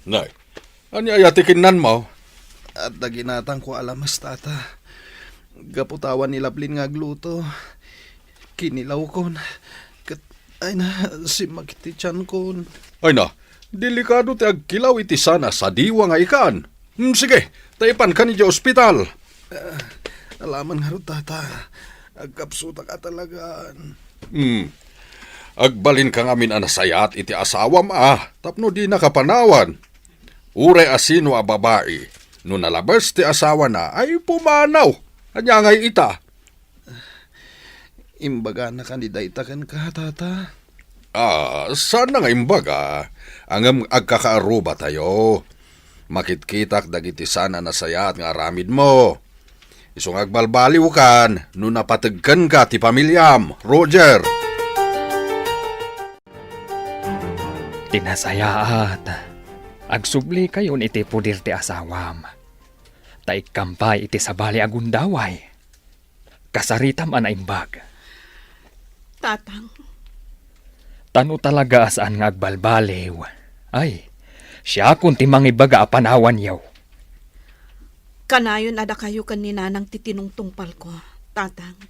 Nay, ania aya ti kinnanmo? Adda ginatangko a lamas, Tata. Gapu ta awan ni Lovelyn nga agluto, kinilawkon. Ket, ay na, simmakit ti tiankon. Ay na, delikado ti agkilaw iti saan a sadiwa nga ikan. Hmm, sige, ta ipankan idiay ospital. Ah, alaman ngarud, Tata. Agkapsutak a talagan. Hmm. Agbalinka ngamin a nasayaat iti asawam a tapno dinaka panawan. Uray a sino a babai, no nalabes ti asawana, ay pumanaw. Ania ngay ita? Imbagana kadi dayta kenka, Tata? Ah, saanna nga imbaga, ngem agkakaarrubatayo. Makitkitak dagiti saan a nasayaat nga aramidmo. Isu nga agbalbaliwkan no napateg kenka ti pamiliam, Roger. Ti nasayaat, agsublikayon iti poder ti asawam. Ta ikkam pay iti sabali a gundaway. Kasaritam a naimbag. Tatang. Ta no talaga a saan nga agbalbaliw, ay, siakon ti mangibaga a panawanyo. Kanayon a dakayo ken ni Nanang ti tinungtungpalko, Tatang.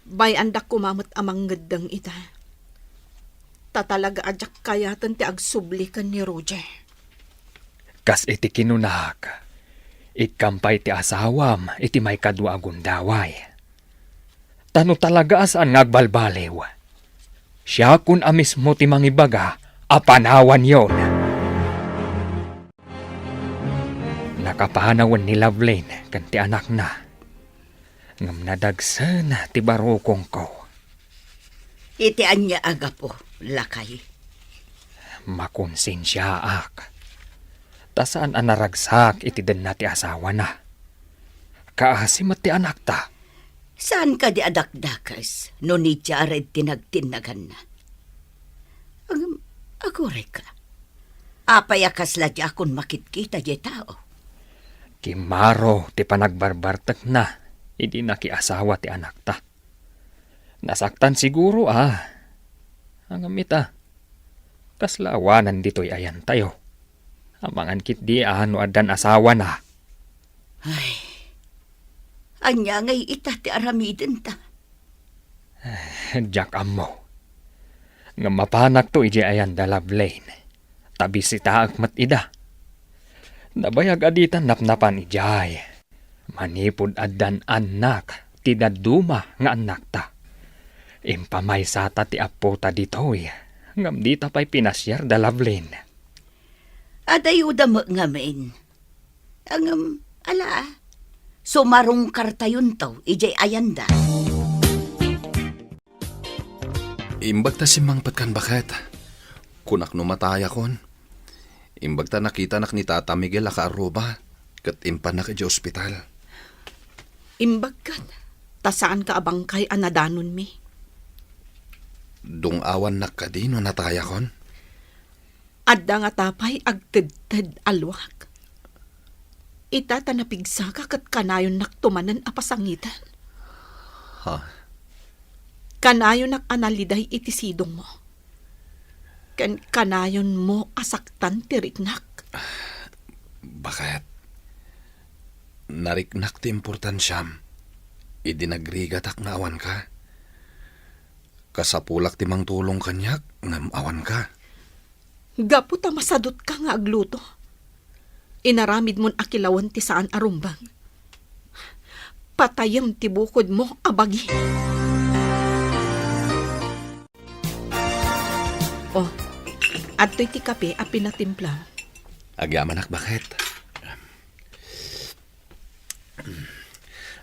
Bay-andak koma met a mangngeddeng ita. Ta talaga a diak kayaten ti agsubli ken ni Roger. Kas iti kinunak, ikkam pay ti asawam iti maikadua a gundaway. Ta no talaga a saan nga agbalbaliw, siakon a mismo ti mangibaga a panawanyon. Nakapanawen ni Lovelyn ken ti anakna. Ngem nadagsen ti barukongko. Iti ania a gapu, lakay? Makonsensiaak. Ta saan a naragsak iti denna ti asawana. Kaasi met ti anakta. Saan kadi a dakdakes no ni Jared ti nagtinnaganna? Ngem, agurayka. Apay a kasla diakon makitkita diay tao? Kimmaro ti panagbarbartekna idi nakiasawa ti anakta. Nasaktan siguro a. Ngem ita, kasla awanan ditoy ayantayo. Amangan ketdi a no addan asawana. Ay, ania ngay ita ti aramidenta? Diak ammo. Ngem mapanakto idiay ayanda, Lovelyn. Ta bisitaek met ida. Nabayag a ditan napnapan idiay. Manipud addan annak ti dadduma nga annakta. Impamaysata ti appota ditoy, ngem dita pay pinasiarda, Lovelyn. Adayoda met ngamin. Ngem, ala, sumarungkartayonto idiay ayanda. Imbag ta simmangpetkan, baket. Kunak no matayakon. Imbag ta nakitanak ni Tata Miguel a kaarruba, ket impannak idiay ospital. Imbag ket, ta saanka a bangkay a nadanonmi. Dung-awannak kadi no natayakon? Adda ngata pay agtedted a luak. Ita ta napigsaka ket kanayonnakto manen a pasangiten. Ha? Kanayonak a naliday iti sidongmo. Ken kanayonmo a saktan ti riknak. Baket, nariknak ti importansiam idi nagrigatak nga awanka. Kasapulak ti mangtulong kaniak ngem awanka. Gapu ta masadutka nga agluto, inaramidmon a kilawen ti saan a rumbeng. Patayem ti bukodmo a bagi. Oh, adtoy ti kape a pinatimplam. Agyamanak, Baket.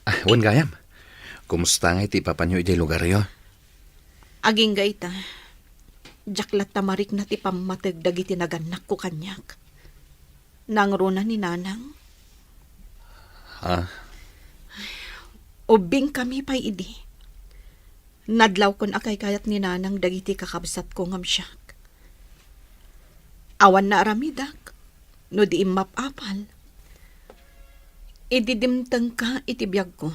Ah, wen gayam. Kumusta ngay ti ipapanyo idiay lugaryo? Agingga ita, diak latta marikna ti pammateg dagiti nagannakko kaniak. Nangruna ni Nanang. Ha? Ubbingkami pay idi. Nadlawkon a kaykayat ni Nanang dagiti kakabsatko ngem siak. Awan naaramidak no di immap-apal. Idi dimtengka iti biagko,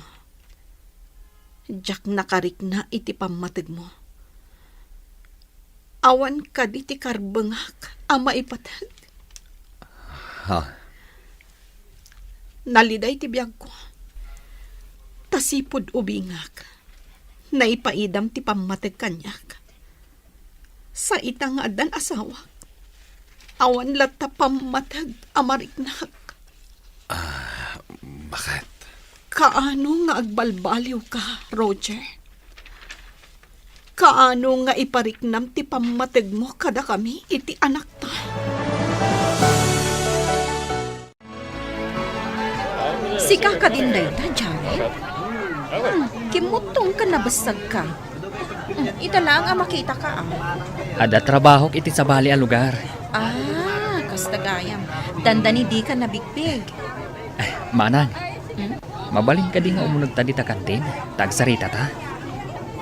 diak nakarikna iti pammategmo. Awan kadi ti karbengak a maipateg. Ha? Naliday ti biagko. Ta sipud ubingak, naipaidam ti pammateg kaniak. Sa ita nga addan asawak, awan latta pammateg a mariknak. Ah, Baket? Kaano nga agbalbaliwka, Roger? Kaano nga ipariknam ti pammategmo kadakami iti anakta? Sika kadin dayta, Jared? Hmm, kimmutong ken nabessegka. Hmm, ita laeng a makitaka, ah. Adda trabahok iti sabali a lugar. Ah, kasta gayam. Dandani dika nabigpig. Eh, Manang, hmm? Mabalin kadi nga umunegta dita kantin, ta agsaritata?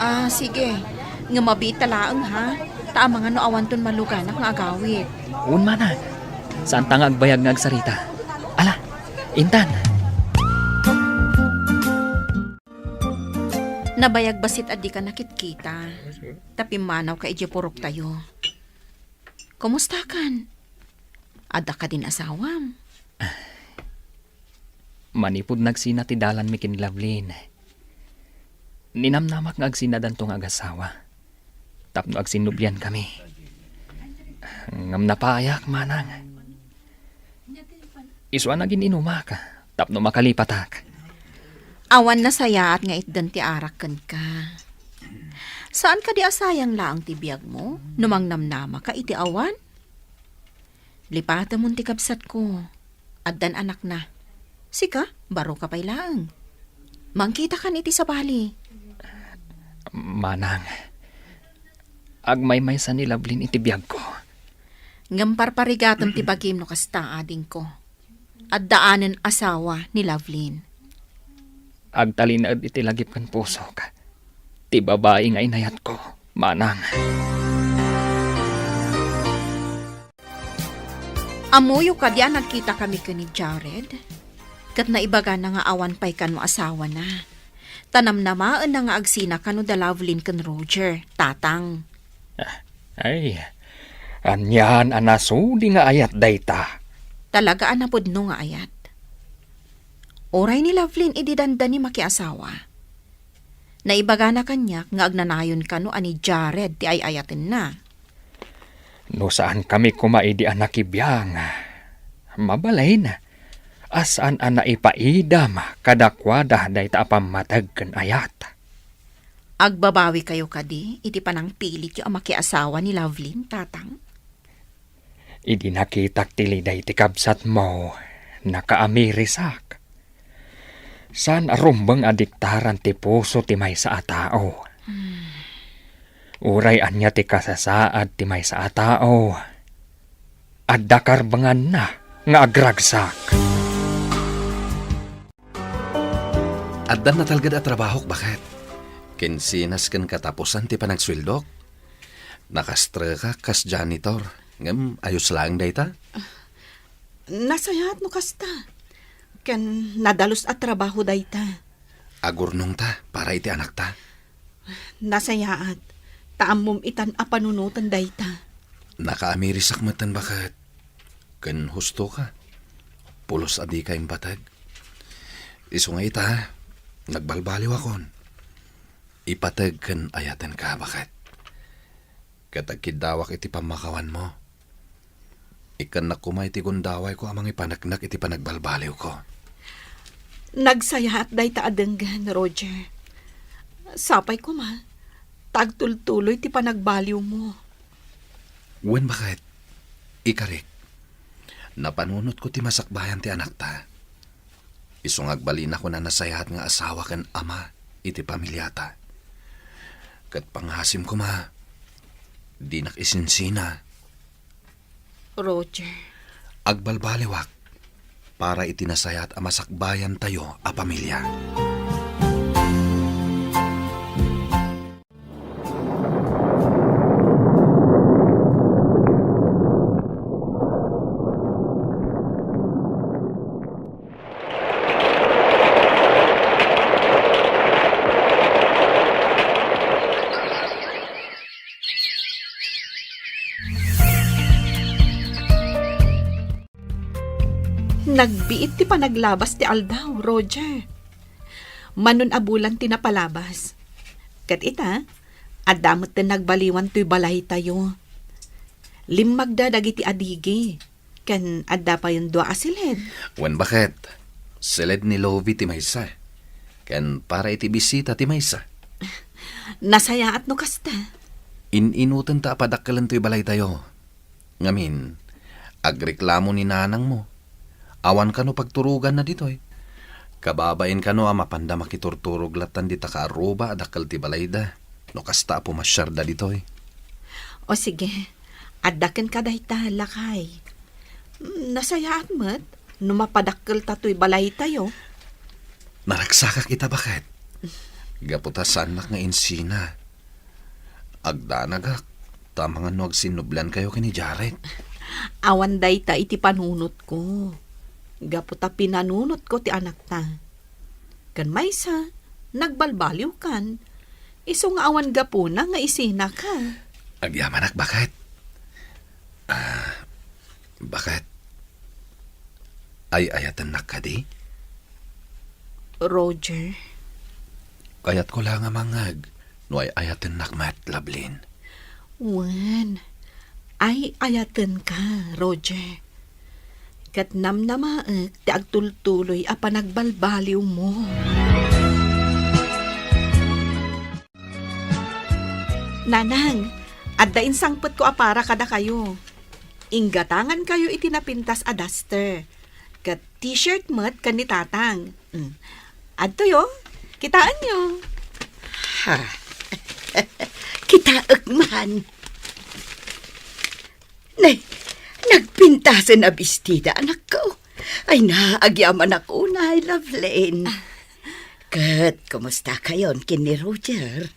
Ah, sige. Ngem mabiitta laeng, ha? Ta amangan no awanton maluganak nga agawid. Wen, Manang. Saanta nga agbayag nga agsarita. Ala, intan. Nabayag bassit a dika nakitkita. Ta pimmanawka idiay puroktayo. Kumustakan? Adda kadin asawam? Manipud nagsina ti dalanmi ken Lovelyn, ninamnamak nga agsinadanto nga agasawa tapno agsinnubliankami. Ngem napaayak, Manang. Isu a nagin-inumak tapno makalipatak. Awan nasayaat nga itdan ti arak kenka. Saan kadi a sayang laeng ti biagmo no mangnamnamaka iti awan? Lipatemon ti kabsatko. Addan anakna. Sika, baroka pay laeng. Mangkitakan iti sabali. Manang, agmaymaysa ni Lovelyn iti biagko. Ngem parparigatem ti bagim no kasta, adingko. Addaanen asawa ni Lovelyn. Agtalinaed iti lagip ken pusok ti babai nga inayatko, Manang. Ammoyo kadi a nagkitakami ken ni Jared? Ket naibagana nga awan pay kano asawana. Ta namnamaenna nga agsina kano da Lovelyn ken Roger, Tatang. Ah, ay, anian a nasudi nga ayat dayta? Talaga a napudno nga ayat. Uray ni Lovelyn idi dandani makiasawa. Naibagana kaniak nga agnanayon kano a ni Jared ti ay-ayatenna. No saankami koma idi a nakibiang, mabalin a saan a naipaidam kadakuada dayta a pammateg ken ayat. Agbabawikayo kadi iti panangpilityo a makiasawa ni Lovelyn, Tatang? Idi nakitak ti liday ti kabsatmo, nakaamirisak. Saan a rumbeng a diktaran ti puso ti maysa a tao. Hmm. Uray ania ti kasasaad ti maysa a tao, adda karbenganna nga agragsak. Addan natalged a trabahok, baket. Kinsinas ken katapusan ti panagsueldok. Nakastrekak kas janitor. Ngem ayos laeng dayta. Nasayaat no kasta. Ken nadalus a trabaho dayta. Agurnongta para iti anakta. Nasayaat, ta ammom itan a panunoten dayta. Nakaamirisak metten, baket. Ken hustoka. Pulos a dika impateg. Isu nga ita, nagbalbaliwakon. Ipateg ken ayatenka, baket. Ket agkiddawak iti pammakawanmo. Ikkannak koma iti gundawayko a mangipaneknek iti panagbalbaliwko. Nagsayaat dayta a denggen, Roger. Sapay koma, ta agtultuloy ti panagbaliwmo. Wen, baket, ikarik, napanunotko ti masakbayan ti anakta. Isu nga agbalinakon a nasayaat nga asawa ken ama iti pamiliata. Ket pangasim koma, dinak isinsina. Roger. Agbalbaliwak para iti nasayaat a masakbayantayo a pamilia. Nagbiit ti panaglabas ti aldaw, Roger. Manon a bulan ti napalabas. Ket ita, adda met ti nagbaliwan toy balaytayo. Limmagda dagiti adigi, ken adda payon dua a siled. Wen, baket, siled ni Lovie ti maysa, ken para iti bisita ti maysa. Nasayaat no kasta. In-inutenta a padakkelen toy balaytayo. Ngamin, agreklamo ni nanangmo. Awan kano pagturoganna ditoy. Kababain kano a mapanda makiturturog lattan dita kaarruba a dakkel ti balayda, no kasta a pumasiarda ditoy. O sige, adda kenka dayta, lakay. Mm, nasayaat met no mapadakkelta toy balaytayo. Naragsakak ita, baket. Gapu ta saannak nga insina. Agdanagak, ta amangan no agsinnublankayo ken ni Jared. Awan dayta iti panunotko. Gapu ta pinanunotko ti anakta. Ken maysa, nagbalbaliwkan. Isu nga awan gapuna nga isinaka. Agyamanak, baket. Ah, baket. Ay-ayatennak kadi? Roger. Kayatko la nga mangngeg no ay-ayatennak met, Lovelyn. Wen, ay-ayatenka, Roger. Ket namnamaek ti agtultuloy a panagbalbaliwmo. Nanang, adda insangpetko a para kadakayo. Inggatangankayo iti napintas a duster. Ket t-shirt met ken ni Tatang. Mm. Adtoyo, kitaenyo. Ha. Kitaek man. Nay, nagpintasen a bestida, anakko. Ay na, agyamanak unay, Lovelyn. Ket, kumustakayon ken ni Roger?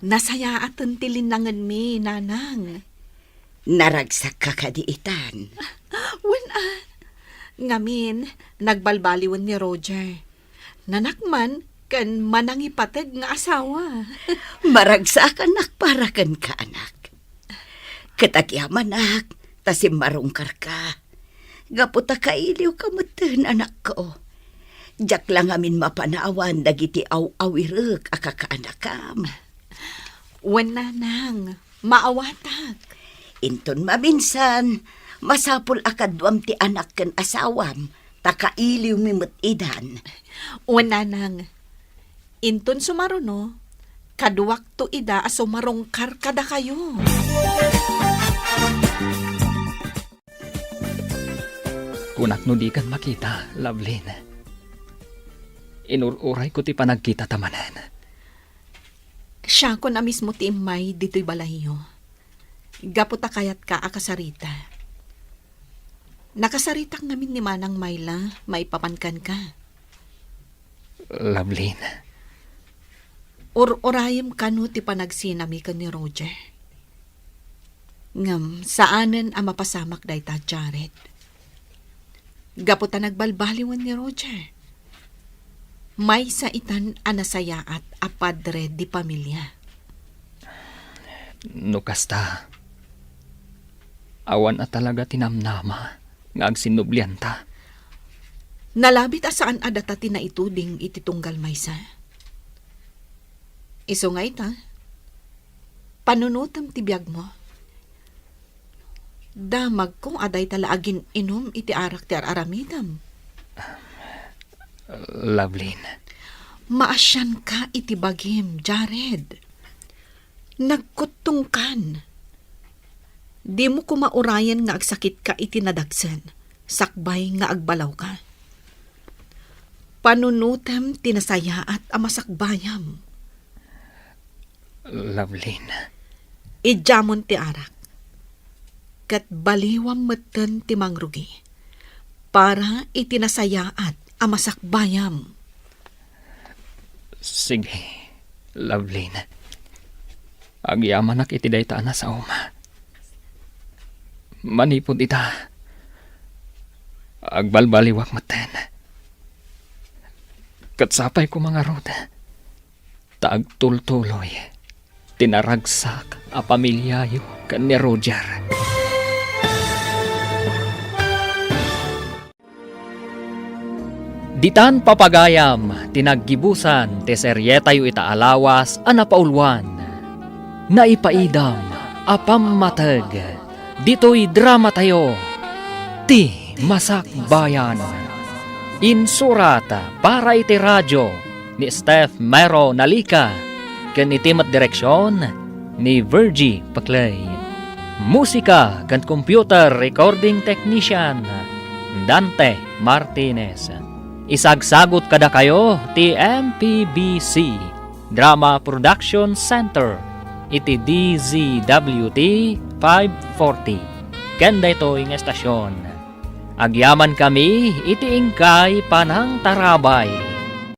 Nasayaaten ti linnangenmi, Nanang. Naragsakka kadi itan? Wen a. Ngamin, nagbalbaliwen ni Roger. Nanak man ken manangipateg nga asawa. Maragsakanak para kenka, anak. Ket agyamanak ta simmarungkarka. Gapu ta kailiwka metten, anakko. Diak la ngamin mapanawan dagiti aw-awirek a kakaanakam. Wen, Nanang, maawatak. Inton maminsan, masapul a kaduam ti anak ken asawam, ta kailiwmi met idan. Wen, Nanang, inton sumaruno, kaduakto ida a sumarungkar kadakayo. Kunak no dikan makita, Lovelyn. Inur-urayko ti panagkitata manen. Siakon a mismo ti immay ditoy balayyo. Gapu ta kayatka a kasarita. Nakasaritak ngamin ni Manang Myla maipapan kenka. Lovelyn. Ur-urayem kano ti panagsinami ken ni Roger. Ngem saanen a mapasamak dayta, Jared. Gapu ta nagbalbaliwen ni Roger, maysa itan a nasayaat a padre di pamilia. No kasta, awan a talaga ti namnama nga agsinnublianta. Nalabit a saan a data ti naituding iti tunggal maysa. Isu nga ita, panunutem ti biagmo. Damagko a dayta la agin-inum iti arak ti ar-aramidem. Lovelyn. Maasianka iti bagim, Jared. Nagkuttongkan. Dimo koma urayen nga agsakitka iti nadagsen, sakbay nga agbalawka. Panunutem ti nasayaat a masakbayam. Lovelyn. Idiamon ti arak. Ket baliwam metten ti mangrugi para iti nasayaat a masakbayam. Sige, Lovelyn. Agyamanak iti dayta a nasaom. Manipud ita, agbalbaliwak metten. Ket sapay koma ngarud ta agtultuloy ti naragsak a pamiliayo ken ni Roger. Ditan papagayam ti naggibusan ti serietayo ita a lawas a napauluan, Naipaidam a Pammateg, ditoy dramatayo, Ti Masakbayan. Insurat para iti radio ni Steph Mero Nalica ken iti met direksion ni Virgie Paclay. Musika ken computer recording technician, Dante Martinez. Isagsagut kadakayo ti M P B C Drama Production Center iti D Z W T five forty. Ken daytoy nga estasion, agyamankami iti inkay panangtarabay.